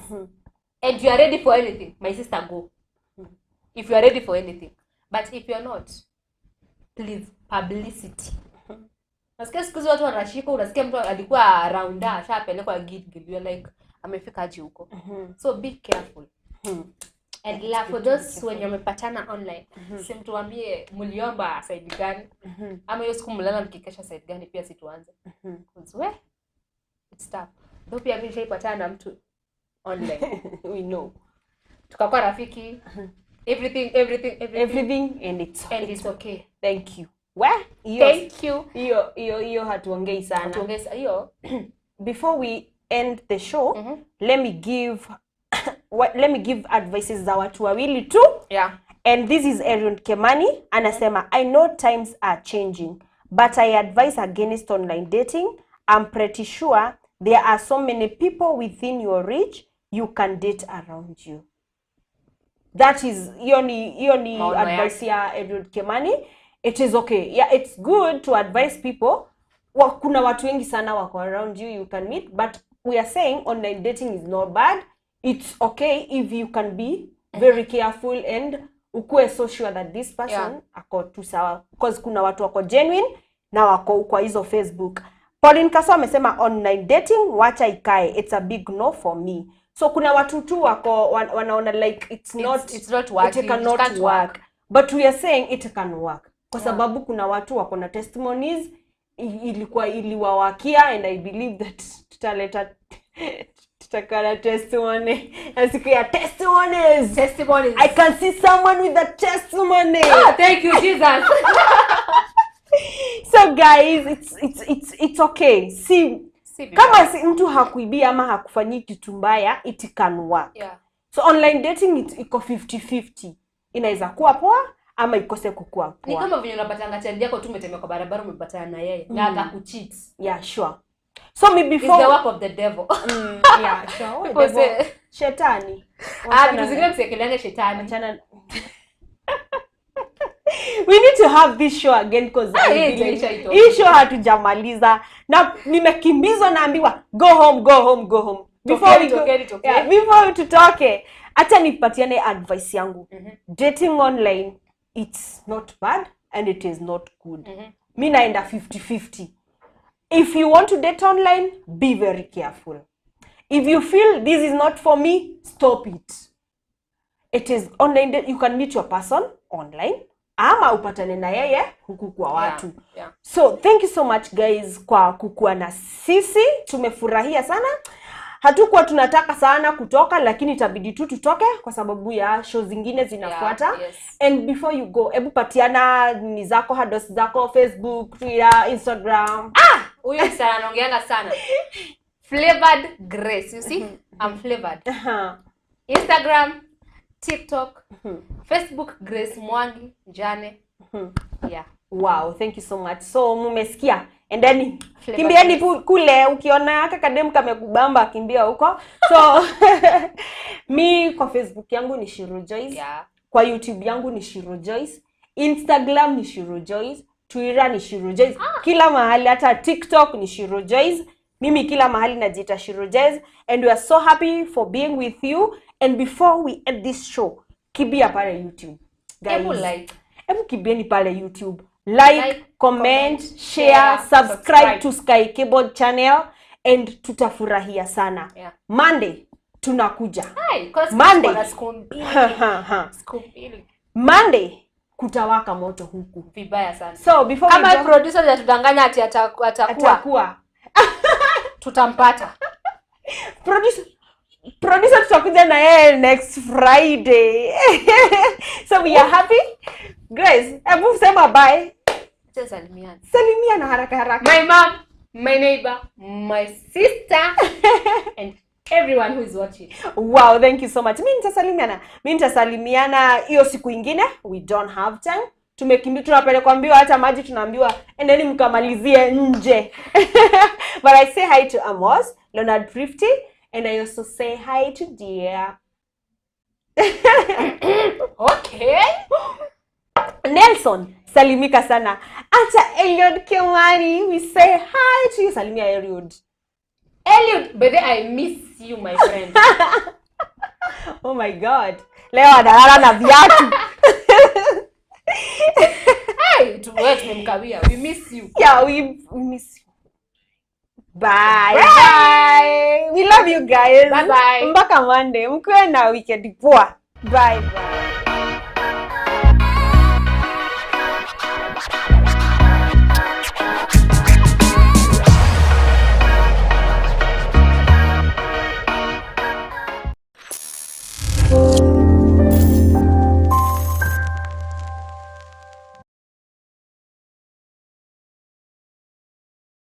and you are ready for anything, my sister, go. If you are ready for anything. But if you are not, please, publicity. Nasikia siku hizi watu wanashika, unasikia mtu alikuwa rounda, ashapelekwa Gilgil. You're like, amefika aje huko? So be careful. And la, for those wenye wamepatana online, si mtuambie mliomba side gani? Ama hiyo siku mlala mkikesha side gani pia si tuanze. Because we, it's tough. Though pia mimi nishaipatana na mtu online. We know. Tukakuwa rafiki. Everything and it's okay. Thank you. Well, thank you. Hiyo hatuongei sana. Hatuongei hiyo. Before we end the show, let me give advices za watu wawili tu. Yeah. And this is Aaron Kemani anasema, I know times are changing, but I advise against online dating. I'm pretty sure there are so many people within your reach you can date around you. That is hiyo ni advice ya Edward Kemani. It is okay. Yeah, it's good to advise people. Kuna watu wengi sana wako around you, you can meet, but we are saying online dating is not bad. It's okay if you can be very careful and ukuwe so sure that this person ako tu sawa, because kuna watu wako genuine na wako kwa hizo Facebook. Pauline Kaso amesema online dating wacha ikae, it's a big no for me. So kuna watu tu wako wanaona like it's not working, it cannot work. But we are saying it can work. Kwa sababu kuna watu wako na testimonies ilikuwa iliwawakia, and I believe that tutaleta tutakala testimony. Siku ya testimonies. I can see someone with a testimony. Oh, thank you Jesus. So guys, it's okay. See Kama si mtu hakuibia ama hakufanyii kitu mbaya, it can work. So online dating iko 50-50. Inaweza kuwa poa ama ikose kukua poa. Ni kama venye unapatanga chali yako tu umetembea kwa barabara umepatana na yeye na akakucheat. Yeah, sure. So me before it's the work of the devil. Yeah, sure. Devil. Shetani. Vitu zingine msiekeleane shetani. Achana. We need to have this show again because hii show hatujamaliza. Na nimekimbizwa naambiwa go home, go home, go home. Before we go, yeah, before tutoke, acha nipatiane advice yangu. Dating online, it's not bad and it is not good. Mi naenda 50-50. If you want to date online, be very careful. If you feel this is not for me, stop it. It is online, you can meet your person online ama upatane na yeye huku kwa watu. Yeah. So thank you so much guys kwa kukuwa na sisi. Tumefurahia sana. Hatukuwa tunataka sana kutoka, lakini itabidi tu tutoke kwa sababu ya show zingine zinafuata. Yeah, yes. And before you go, ebu patiana ni zako, handles zako, Facebook, Twitter, Instagram. Huyu sana anaongeanga sana. Flavored Grace, you see? I'm flavored. Instagram, TikTok, Facebook Grace Mwangi Njane. Yeah. Wow, thank you so much. So mumesikia. And then kimbieni kule, ukiona kakadem kamekubamba kimbia huko. So mi kwa Facebook yangu ni Shiro Joyce. Yeah. Kwa YouTube yangu ni Shiro Joyce. Instagram ni Shiro Joyce. Twitter ni Shiro Joyce. Kila mahali, hata TikTok ni Shiro Joyce. Mimi kila mahali najiita Shiro Joyce, and we are so happy for being with you. And before we end this show, kibia pale YouTube. Guys, Ebu like. Ebu kibieni pale YouTube. Like, comment, share, subscribe to Sky Cable channel, and tutafurahia sana. Yeah. Monday tunakuja. Monday. Monday kutawaka moto huku. Vibaya sana. So before kama producer atudanganya ati atakuwa. Tutampata. Producer tutakuja na yeye next Friday. So we are happy. Grace, hebu sema bye. Salimiana. Salimiana haraka haraka. My mom, my neighbor, my sister and everyone who is watching. Wow, thank you so much. Mimi nitasalimiana. Mimi nitasalimiana hiyo siku ingine. We don't have time. Tumekimbia, tunapelekwa mbio, hata maji tunaambiwa endeni mkamalizie nje. But I say hi to Amos, Leonard Prifty, and I also say hi to dear. Okay. Nelson, salimika sana. Ata Eliud Kimani, we say hi to you. Salimia Eliud. Eliud, but I miss you, my friend. Oh my God. Leo analala na viatu. Hey, tumemkawia. We miss you. Yeah, we miss you. Bye. Bye. We love you guys. Bye bye. Mpaka Monday. Mkuwe na weekend poa. Bye bye.